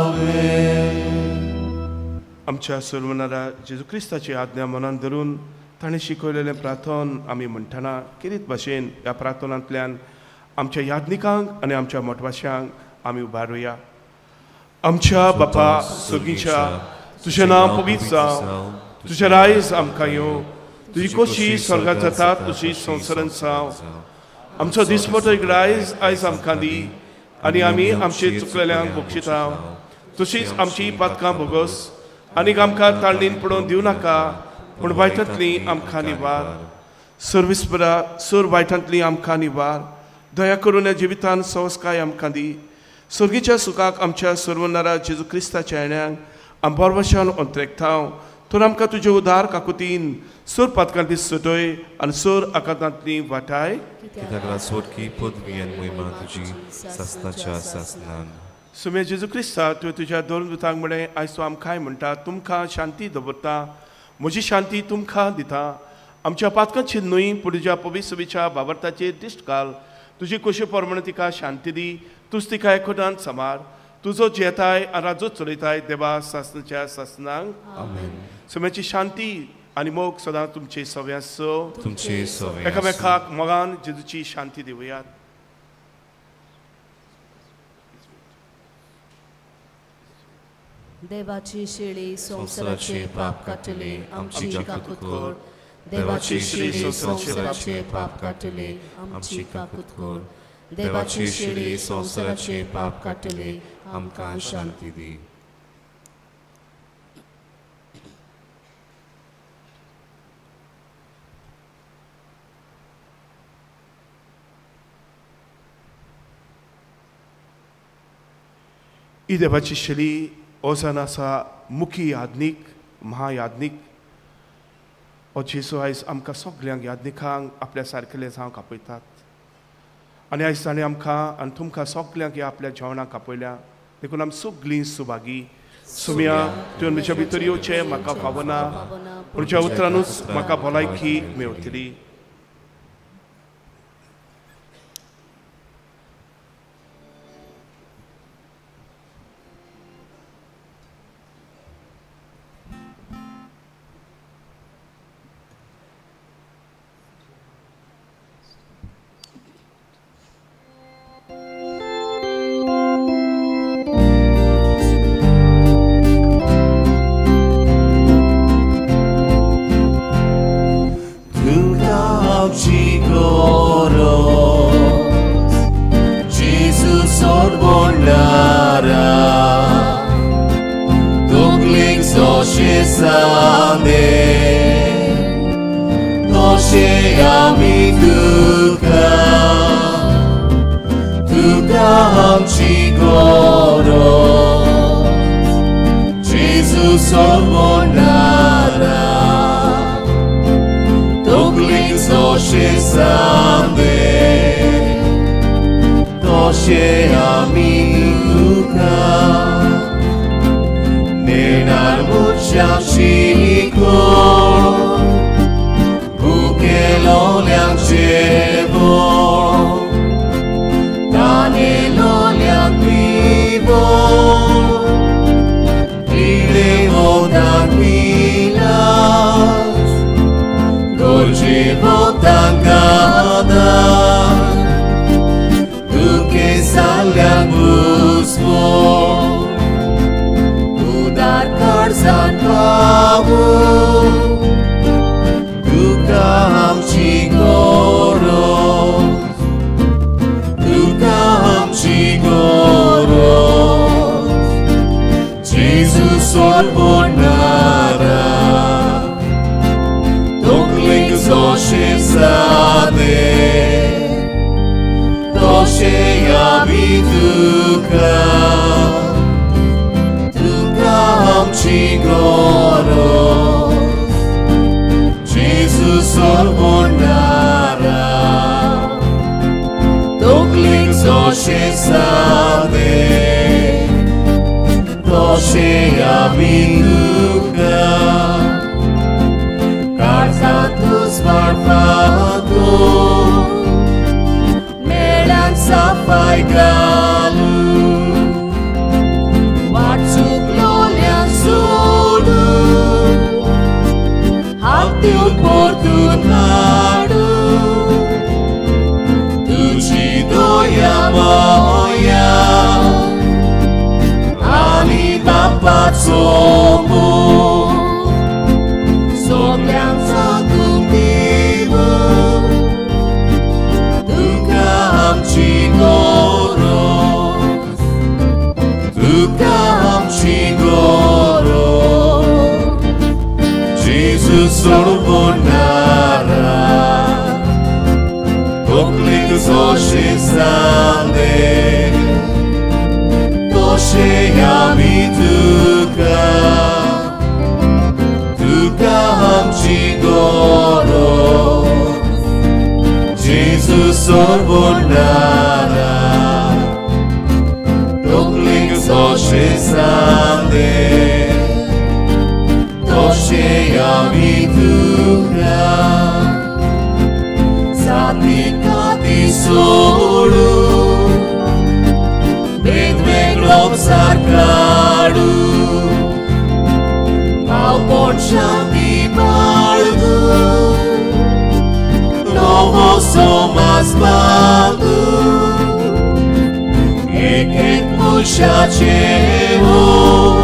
आमेन. आमच्या सर्वनारा जेजू क्रिस्ताची आज्ञा मनान धरून ताणें शिकयलेलें प्रार्थन आमी म्हणटना किरीत भाशेन ह्या प्रार्थनांतल्यान आमच्या याज्ञिकांक आनी आमच्या मोटवाशांक आमी उबारुया. आमच्या बापा सर्गीच्या, तुजें नांव पवित्र जावं, तुजें रायज आमकां येवं, तुजी कोशी स्वर्गांत जाता तुजी संवसारांत जावं. आमचो दिसपटो एक रायज आयज आमकां दी आनी आमी आमचे चुकलेल्यांक बक्षिता, तशीच आमची पातकां भोगोस आनी आमकां ताळणीन पडोवन दिवं नाका, पूण वायटांतली आमकां निवार. सर्विसपरा सर वायटांतली आमकां निवार. दया करून ह्या जिवितान संस्काय आमकां दी. सर्गीच्या सुखाक आमच्या सर्वनारा जेजू क्रिस्ताच्या येण्याक आम बोरवशान अंतरेकता, तर आमकां तुजे उदार काकुतीन सोर पातकांतली सुटय आनी सोर आकांतांतली वाटाय. सुमे जेजू क्रिस्ता, तुवें तुज्या दोन दुतांक म्हणें, आयज तूं आमकांय म्हणटा, तुमकां शांती दवरता, म्हजी शांती तुमकां दिता. आमच्या पातकांची न्हय पूण तुज्या पवित्र बाबर्ताचेर दिश्ट घाल. तुजी कुशी प्रमाणे तिका शांती दी, तूच तिका एकदान समार. तुजो जेताय आनी राजो चलयताय देवा सासनाच्या सासनांक. आमेन. सुम्याची शांती आनी मोग सदां तुमचे सव्या सो तुमचे सव्या एकामेकाक मोगान जेजूची शांती दिवयात. देवाची शेळी संवसाराचे पाप काडटले आमची काकूत कर. देवाची शेळी संवसाराचे पाप काडटले आमची काकूत कर. देवाची शेळी संवसाराचे पाप काडटले आमकां शांती दी. ही देवाची शेळी ओजान आसा मुखी याज्ञीक महायाज्ञीक हो जेजू आयज आमकां सगल्यांक याज्ञिकांक आपल्या सारकेले जावंक आपयतात आनी आयज ताणें आमकां आनी तुमकां सगल्यांक ह्या आपल्या जेवणाक आपयल्या. देखून आमी सगलीं सुभागी. सुम्या, तुवें म्हज्या भितर येवचें म्हाका फावना, पूण ज्या उतरानूच म्हाका भलायकी मेवतली. साफाय घालू वाट चुकलोल्या सोडू हात दिवन परतून हाडू तुजी दया माया आनी बापाचो मोग सगल्यांक सादूंक दिवं तुका आमची गरज तुका आमची गरज जेजू सोडवणारा तकलेक जशें जालें तशें आमी तुका तुका आमची गरज जेजू सोडवणारा तकलेक जशें जालें तशें आमी तुका जाती काती सोडू भेद वेगळो सारकाडू भावपण शांती बाळगू नवो समाज बांदू एक एक मनशाचें मोग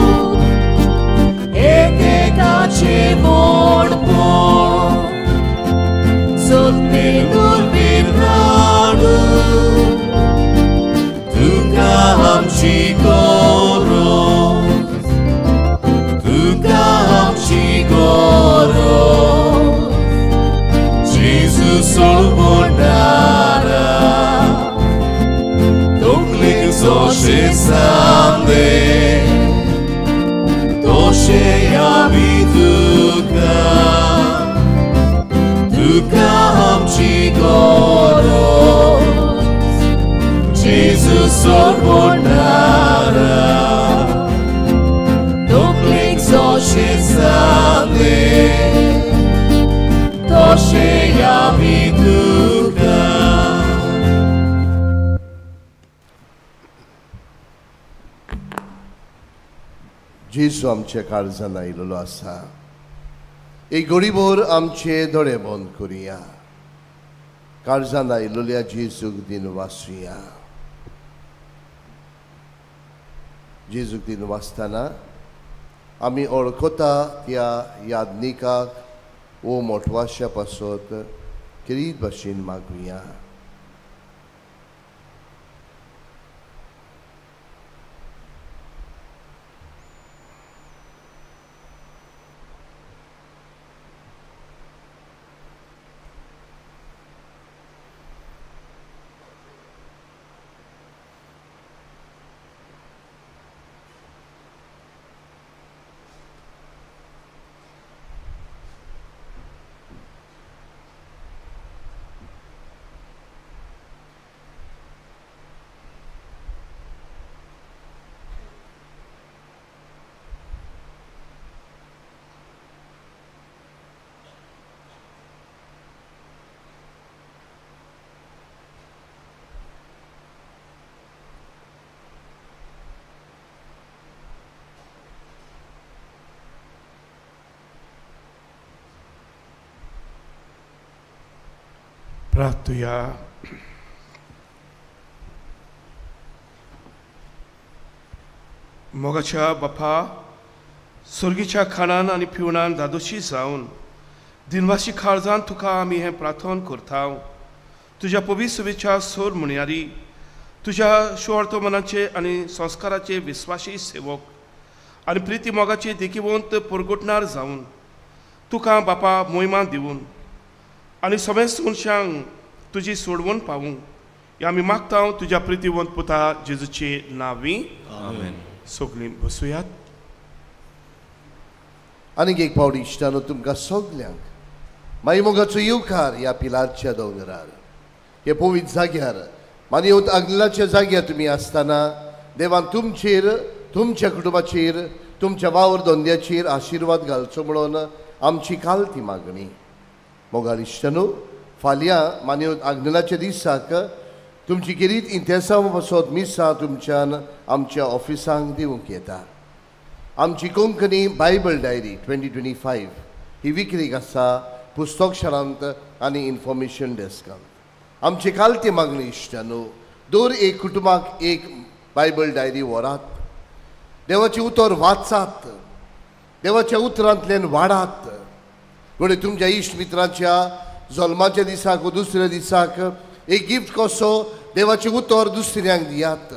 एक एकाचें मोडपण सत्य दुर्बीण हाडू तुका आमची गरज तुका आमची गरज जेजू सोडवणारा तकलेक जशें जालें तशें आमी तुका तुका आमची गरज जेजू सोडवणारा तकलेक जशें जालें तशें आमी तुका. जेजू आमच्या काळजान आयिल्लो आसा. एक घडीभर आमचे दोळे बंद करुया. काळजान आयिल्ल्या जेजूक दिन वाचुया. जेजूक दिन वाचतना आमी वळखता त्या यादनिकाक वो मोटवाश्या पासत खेरीत भाशेन मागुया. प्रार्थुया. मोगाच्या बापा सुर्गीच्या खाणान आनी पिवणान धादोशी जावन दिनवाशी काळजान तुका आमी हें प्रार्थन करता. तुज्या पवित्र सोर म्हणयारी तुज्या सुवार्थ मनाचे आनी संस्काराचे विस्वाशी सेवक आनी प्रिती मोगाचे देखिवंत परगटणार जावन तुका बापा मोहिमा दिवन आनी समेस्त मनशांक तुजी सोडवण पावूं ह्या आमी मागता तुज्या प्रितीवंत पुता जेजूचे नांवी. आमेन. सगळीं बसुयात. आनीक एक पावटी इश्टानो तुमकां सगल्यांक माई मोगाचो येवकार ह्या पिलारच्या दोंगरार हे पवित्र जाग्यार मानवत आग्नेलाच्या जाग्यार तुमी आसतना देवान तुमचेर तुमच्या कुटुंबाचेर तुमच्या वावर धंद्याचेर आशिर्वाद घालचो म्हणून आमची काल ती मागणी. मोगाळ इश्टानो फाल्यां मानवत आग्नेलाच्या दिसाक तुमची खेरीत इंतेसांव पासत मिसां तुमच्यान आमच्या ऑफिसांक दिवंक येता. आमची कोंकणी बायबल डायरी 2025 ही विक्रीक आसा पुस्तक शारांत आनी इन्फॉर्मेशन डेस्कांत. आमची कालती मागणी इश्टानो, दर एक कुटुंबाक एक बायबल डायरी व्हरात, देवाचें उतर वाचात, देवाच्या उतरांतल्यान वाडात. घडये तुमच्या इश्ट मित्रांच्या जल्माच्या दिसाक वा दुसऱ्या दिसाक एक गिफ्ट कसो देवाचें उतर दुसऱ्यांक दियात.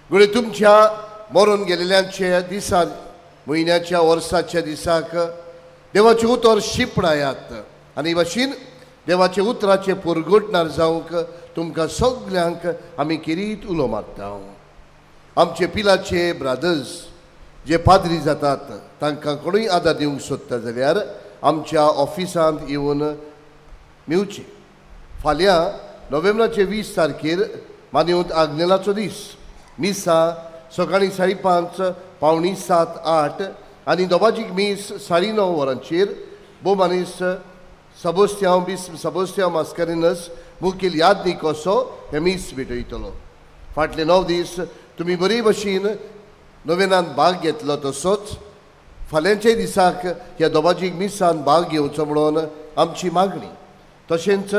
घडये तुमच्या मरून गेलेल्यांच्या दिसा, म्हयन्याच्या, वर्साच्या दिसाक देवाचें उतर शिपडायात आनी भाशेन देवाच्या उतराचें पुरगुटणार जावंक तुमकां सगल्यांक आमी खेरीत उलो मारता. आमचे पिलाचे ब्रादर्स जे पाद्री जातात तांकां कोणूय आदार दिवंक सोदता जाल्यार आमच्या ऑफिसांत येवन मेवचे. फाल्यां नोव्हेंबराचे 20 तारखेर मानवत आग्नेलाचो दीस. मिसां सकाळीं 5:30, 6:45, 8 आनी दोबाजीक मीस 9:30 वरांचेर. भोवमानीस सबोस्त्यांव बिस्प सबोस्त्यांव मास्कारिनस मुखेल यादनीक कसो हें मीस भेटयतलो. फाटले 9 दीस तुमी बरे भशेन नोवेनान भाग घेतलो तसोच फाल्यांच्या दिसाक ह्या दोबाजीक मिसान भाग घेवचो म्हणून आमची मागणी. तशेंच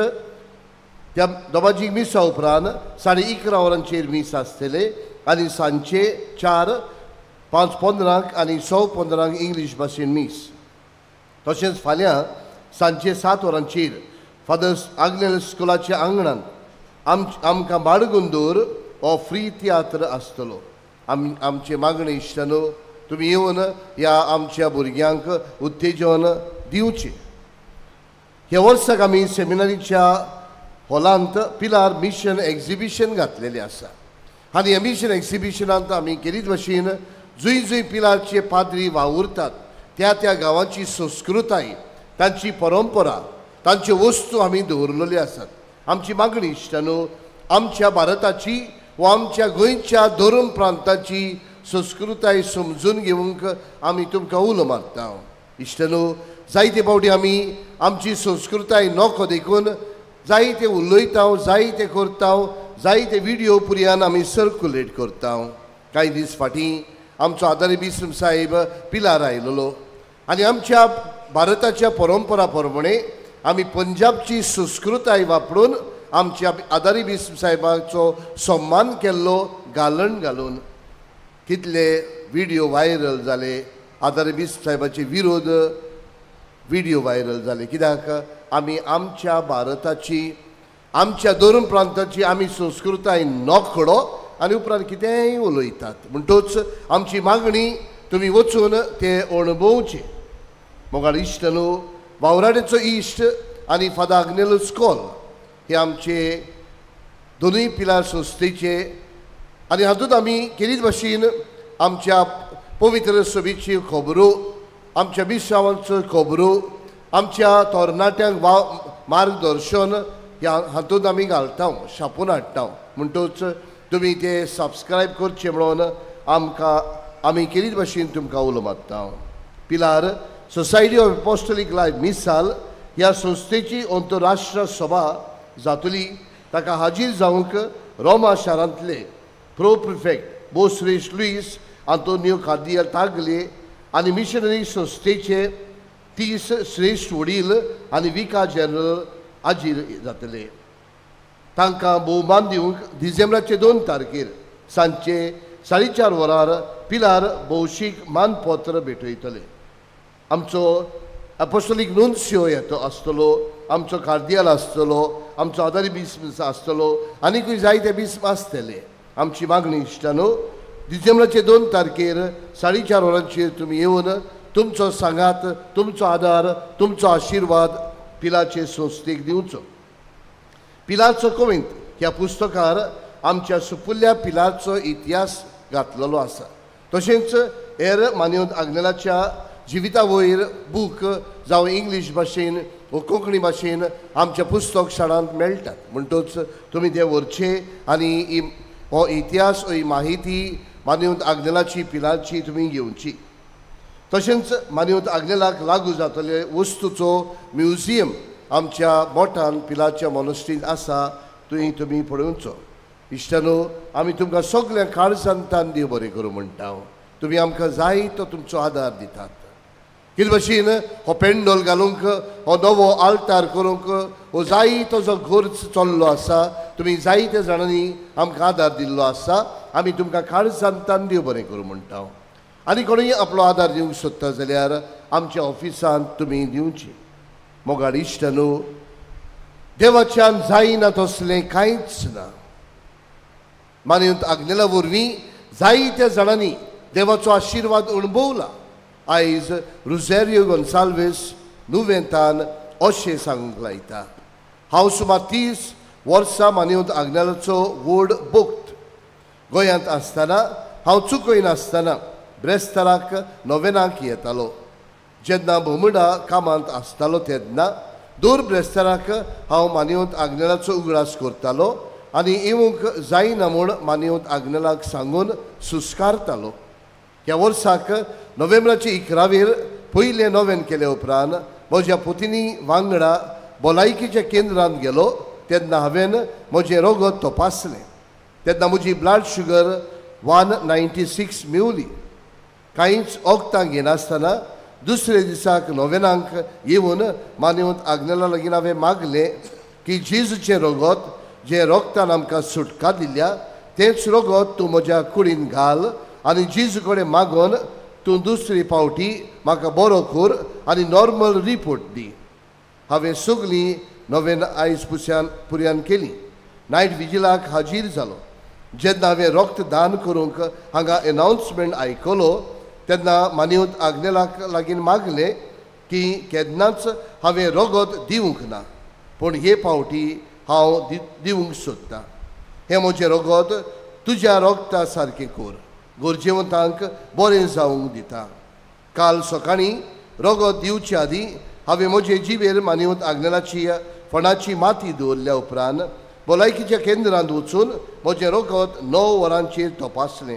त्या दोबाजीक मिसा उपरांत 11:30 वरांचेर मीस आसतले आनी सांजचे 4, 5:15 आनी 15:15 इंग्लीश भाशेन मीस. तशेंच फाल्यां सांजचे 7 वरांचेर फादर आग्नेल स्कुलाच्या आंगणांत आमकां बाळगुंदूर हो फ्री तियात्र आसतलो. आमचे मागणे इश्टानो, तुमी येवन ह्या आमच्या भुरग्यांक उत्तेजन दिवचें. ह्या वर्साक आमी सेमिनारीच्या हॉलांत पिलार मिशन एक्झिबिशन घातलेलें आसा आनी ह्या मिशन एक्झिबिशनांत आमी खेरीत भाशेन जंय जंय पिलारचे पाद्री वावुरतात त्या त्या गांवाची संस्कृताय, तांची परंपरा, तांच्यो वस्तू आमी दवरलेल्यो आसात. आमची मागणी इश्टानो, आमच्या भारताची वा आमच्या गोंयच्या धर्म प्रांताची संस्कृताय समजून घेवंक आमी तुमकां उलो मारता. इश्टानो, जायते फावटी आमी आमची संस्कृताय नको देखून जायते उलयता, जायते करता, जायते विडियो पुरयान आमी सर्कुलेट करता. कांय दीस फाटीं आमचो आदारी बिस्म साहेब पिलार आयलेलो आनी आमच्या भारताच्या परंपरा प्रमाणे आमी पंजाबची संस्कृताय वापरून आमच्या आदारी बिस्म साहेबाचो सन्मान केल्लो घालण घालून कितले विडियो व्हायरल जाले. आदारी बिस्म साहेबाचे विरोध विडियो व्हायरल जाले. कित्याक आमी आमच्या भारताची, आमच्या धर्म प्रांताची आमी संस्कृताय नोकडो आनी उपरांत कितेंय उलयतात. म्हणटूच आमची मागणी तुमी वचून ते अणभवचे. मोगाळ इश्ट न्हू, वावराडेचो इश्ट आनी फादर आग्नेलस कॉल हे आमचे दोनूय पिलार संस्थेचे आनी हातूंत आमी खेरीत भाशेन आमच्या पवित्र सभेच्यो खबरो, आमच्या मिसावांच्यो खबरो, आमच्या तरणाट्यांक मार्गदर्शन ह्या हातूंत आमी घालता, छापून हाडटा. म्हणटूच तुमी ते सबस्क्रायब करचे म्हणून आमकां आमी खेरीत भाशेन तुमकां उलो मारता. Pilar society of apostolic life मिसाल ह्या संस्थेची अंतरराष्ट्रीय सभा जातली. ताका हाजीर जावंक रोमा शारांतले प्रो प्रिफेक्ट बोसरेश लुईस आंतोनियो कार्दियल तागले आनी मिशनरी संस्थेचे 30 श्रेश्ठ वडील आनी विका जनरल हाजीर जातले. तांकां भोवमान दिवंक डिसेंबराचे 2 तारखेर सांजचे 4:30 वरार पिलार भौशीक मानपत्र भेटयतले. आमचो एपोस्टोलीक नुन्सियो येतो आसतलो, आमचो कार्दियल आसतलो, आमचो आदारी बिस्म आसतलो आनीकूय जायते बिस्म आसतले. आमची मागणी इश्टानो, डिसेंबराचे 2 तारखेर 4:30 वरांचेर तुमी येवन तुमचो सांगात, तुमचो आदार, तुमचो आशिर्वाद पिलाचे संस्थेक दिवचो. पिलाचो कोविंत ह्या पुस्तकार आमच्या सुपुल्ल्या पिलाचो इतिहास घातलेलो आसा. तशेंच हेर मानवत आग्नेलाच्या जिविता वयर बूक जावं इंग्लीश भाशेन व कोंकणी भाशेन आमच्या पुस्तक शाळांत मेळटात. म्हणटूच तुमी ते व्हरचे आनी हो इतिहास, ही माहिती मानवत आग्नेलाची पिलाची तुमी घेवची. तशेंच मानवत आग्नेलाक लागू जातले वस्तूचो म्युझियम आमच्या बोटान पिलाच्या मोनस्ट्रींत आसा, थंय तुमी पळोवचो. इश्टानो, आमी तुमकां सगळ्यांक काळजांतान देव बरें करूं म्हणटा. तुमी आमकां जाय तो तुमचो आदार दितात. कितें भशेन हो पेंडोल घालूंक, हो नवो आल्तार करूंक, हो जायतो जो खर्च चल्लो आसा, तुमी जायत्या जाणांनी आमकां आदार दिल्लो आसा. आमी तुमकां काळजांतान देव बरें करूं म्हणटा. आनी कोणूय आपलो आदार दिवंक सोदता जाल्यार आमच्या ऑफिसांत तुमी दिवची. मोगाळ इश्टानो, देवाच्यान जायना तसलें कांयच ना. मानवत आग्नेला वरवीं जायत्या जाणांनी देवाचो आशिर्वाद अणभवला. आयज रुझेरियो गोन्साल्वीस नुवेंतान अशें सांगूंक लायता, हांव सुमार 30 वर्सां मानवत आग्नेलाचो व्हड भक्त. गोंयांत आसतना हांव चुकयनासतना ब्रेस्ताराक नोवेनाक येतालो. जेन्ना बोमुडा कामांत आसतालो तेन्ना दर ब्रेस्ताराक हांव मानवत आग्नेलाचो उगडास करतालो आनी येवंक जायना म्हूण मानवत आग्नेलाक सांगून सुस्कारतालो. ह्या वर्साक नोव्हेंबराचे 11वेर पयलें नोवेन केले उपरांत म्हज्या पुतिनी वांगडा भलायकीच्या केंद्रांत गेलो तेन्ना हांवें म्हजें रगत तपासलें. तेन्ना म्हजी ब्लड शुगर 196 मेवली. कांयच वखदां घेनासतना दुसरे दिसाक नोवेनाक येवन मानवत आग्नेला लागीं हांवें मागलें की जेजूचें रगत जें रोगतान आमकां सुटका दिल्या तेंच रगत तूं म्हज्या कुडीन घाल आनी जेजू कडेन मागून तूं दुसरी पावटी म्हाका बरो कर आनी नॉर्मल रिपोर्ट दी. हांवें सगळीं नोवेन आयज पुस्यान पुर्यान केली. नायट विजिलाक हाजीर जालो. जेन्ना हांवें रक्तदान करूंक हांगा एनावन्समेंट आयकलो तेन्ना मानवत आग्नेलाक लागीं मागलें की केन्नाच हांवें रगत दिवंक ना, पूण हे पावटी हांव दिवंक सोदतां. हें म्हजें रगत तुज्या रगता सारकें कर, गरजेवंतांक बरें जावंक दिता. काल सकाळीं रगत दिवचे आदीं हांवें म्हजे जिबेर मानवत आग्नेलाची फणाची माती दवरल्या उपरांत भलायकीच्या केंद्रांत वचून म्हजें रगत 9 वरांचेर तपासलें.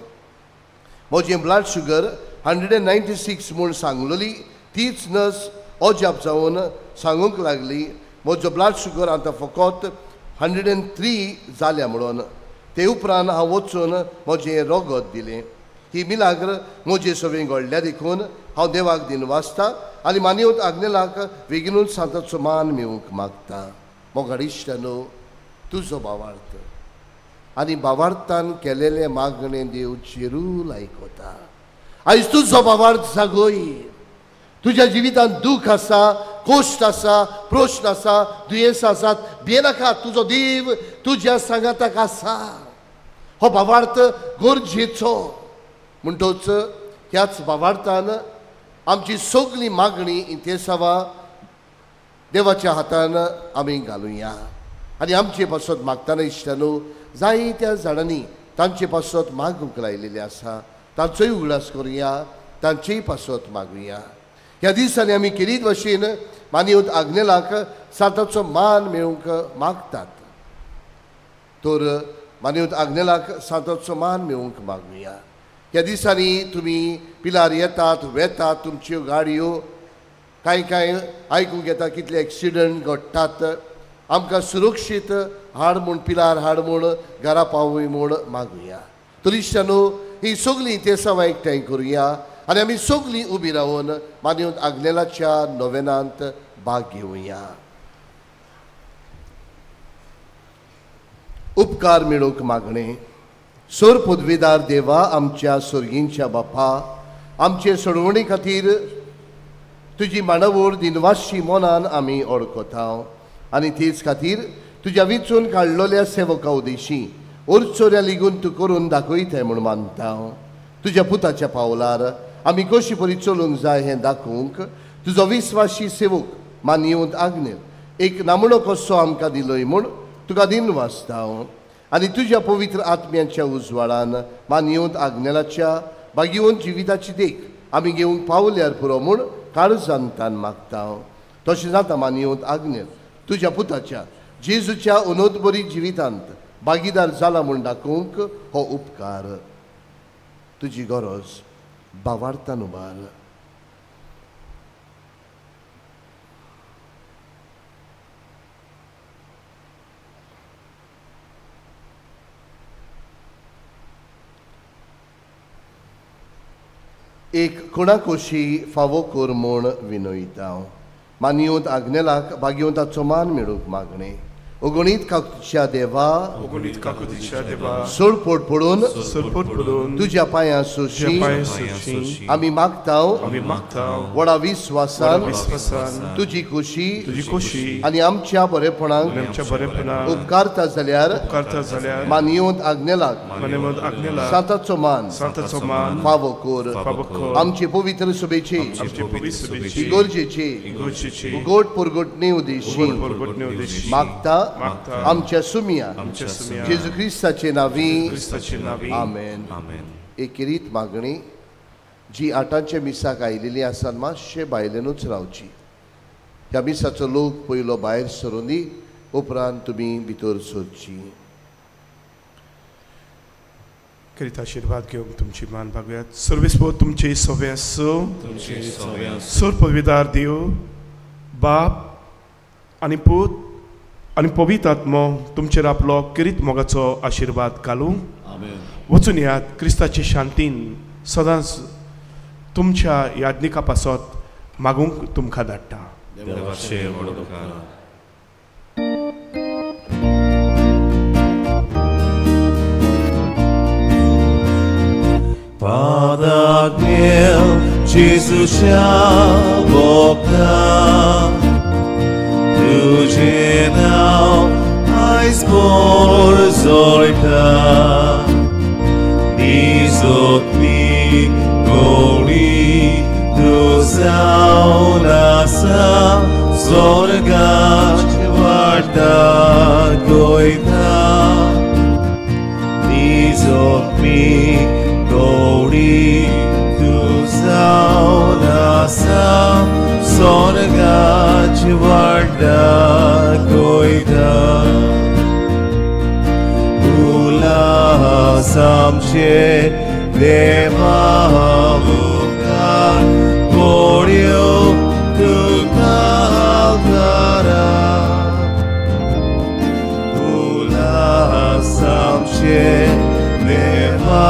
म्हजें ब्लड शुगर 196 म्हूण सांगलोली तीच नर्स अजाप जावन सांगूंक लागली म्हजो ब्लड शुगर आतां फकत 103 जाल्या म्हणून. ते उपरांत हांव वचून म्हजें रगत दिलें. ही मिलाग्र म्हजे सवें घडल्या देखून हांव देवाक दिनवासता आनी मानवत आग्नेलाक बेगीनूच सांताचो मान मेळूंक मागता. मोगाळ इश्टानो, तुजो भावार्थ आनी भावार्थान केलेलें मागणें देव जेरूल आयकता. आयज तुजो भावार्थ जागय. तुज्या जिवितांत दूख आसा, कश्ट आसा, प्रश्न आसा, दुयेंस आसात, भियेनाका. तुजो देव तुज्या सांगाताक आसा. हो भावार्थ गरजेचो. म्हणटोच ह्याच भावार्थान आमची सगळी मागणी इंतेसांवां देवाच्या हातान आमी घालुया. आनी आमचे पासत मागतना इश्टानो, जायत्या जाणांनी तांचे पासत मागूंक लायलेलें आसा, तांचोय उगडास करुया, तांचेय पासत मागुया. ह्या दिसांनी आमी केरीत भशेन मानवत आग्नेलाक सांताचो मान मेळूंक मागतात, तर मानवत आग्नेलाक सांताचो मान मेळूंक मागुया. ह्या दिसांनी तुमी पिलार येतात वेतात, तुमच्यो गाडयो कांय कांय आयकूंक येता कितले एक्सिडंट घडटात. आमकां सुरक्षीत हाड म्हूण, पिलार हाड म्हूण, घरा पावय म्हूण मागुया. तर इश्टानो, ही सगळीं तेसांवां एकठांय करुया आनी आमी सगळीं उबी रावन मानवत आग्नेलाच्या नोवेनांत भाग घेवया. उपकार मेळोवंक मागणें. सोर पदवीदार देवा, आमच्या सोर्गींच्या बापा, आमचे सोडवणी खातीर तुजी मांडावळ दिनवाशी मनान आमी ओळखता आनी तेच खातीर तुज्या विचून काडलेल्या सेवका उदेशी ओरचोऱ्या लिगून तूं करून दाखयताय म्हूण मानता. तुज्या पुताच्या पावलार आमी कशी परी चलूंक जाय हें दाखोवंक तुजो विस्वाशी सेवक मानयेवंत आग्नेल एक नामणो कसो आमकां दिलोय म्हूण तुका दिनवासता. आनी तुज्या पवित्र आत्म्यांच्या उजवाडान मानयेवंत आग्नेलाच्या भाग्यवंत जिविताची देख आमी घेवंक पावल्यार पुरो म्हूण काळजांतान मागता. तशें जाता मानयेवंत आग्नेल तुज्या पुताच्या जेजूच्या अनोदबरी जिवितांत भागीदार जाला म्हूण दाखोवंक हो उपकार तुजी गरज भावार्थान उबार. एक कोणाकोशी फावो कर म्हूण विनयता. मानयोत आग्नेलाक भाग्यवंताचो मान मेळूंक मागणें. ओगणीत काकुतीच्या देवा, ओगणीत काकुतीच्या देवा, सोडपोट पडून तुज्या पांयां सोशी आमी मागताव, व्हडा विस्वासान तुजी खोशी आनी आमच्या बरेपणाक उपकारता जाल्यार मानयोत आग्नेलाक सांताचो मान फावो कर. आमचे पवित्र सभेची इगर्जेची उगोट पुरगोटणे उद्देशी मागता आमच्या सुमिया जेजू क्रिस्ताचे नावी. आमेन. एक रीत मागणी जी आठांच्या मिसाक आयिल्ली आसा, मातशे भायल्यानूच रावची. ह्या मिसाचो लोक पयलो भायर सरून दी, उपरांत तुमी भितर सरची. करीत आशिर्वाद घेवंक तुमची मान भागयात. सर्वेस्पोर तुमचे सोबे आसूं, सोर पविदार देव बाप आनी पूत आनी पवित्र आत्मो तुमचेर आपलो किरीत मोगाचो आशिर्वाद घालूं. वचून यात क्रिस्ताचे शांतीन सदांच तुमच्या यादनिका पासत मागूंक तुमकां धाडटा. Padre Jesusia boca तुझे नाव आयज पोरजोळटा, निजोतली गोडी तूं जावन आसा, स्वर्गाक वाट दाखयता. निजोतली गोडी तूं जावन आसा, स्वर्गाची वाट दाखयता. उल्हास आमचे देवा मुखार गोडयो तुका आल्तारा. उल्हास आमचे देवा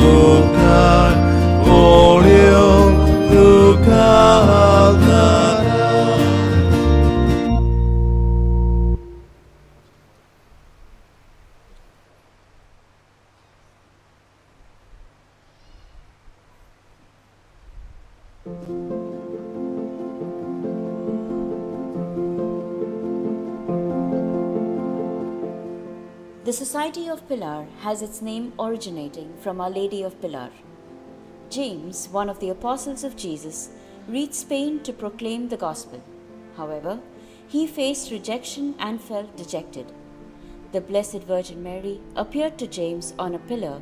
मुखार गोडयो तुका आल्तारा. The Society of Pilar has its name originating from Our Lady of Pilar. James, one of the apostles of Jesus, reached Spain to proclaim the gospel. However, he faced rejection and felt dejected. The Blessed Virgin Mary appeared to James on a pillar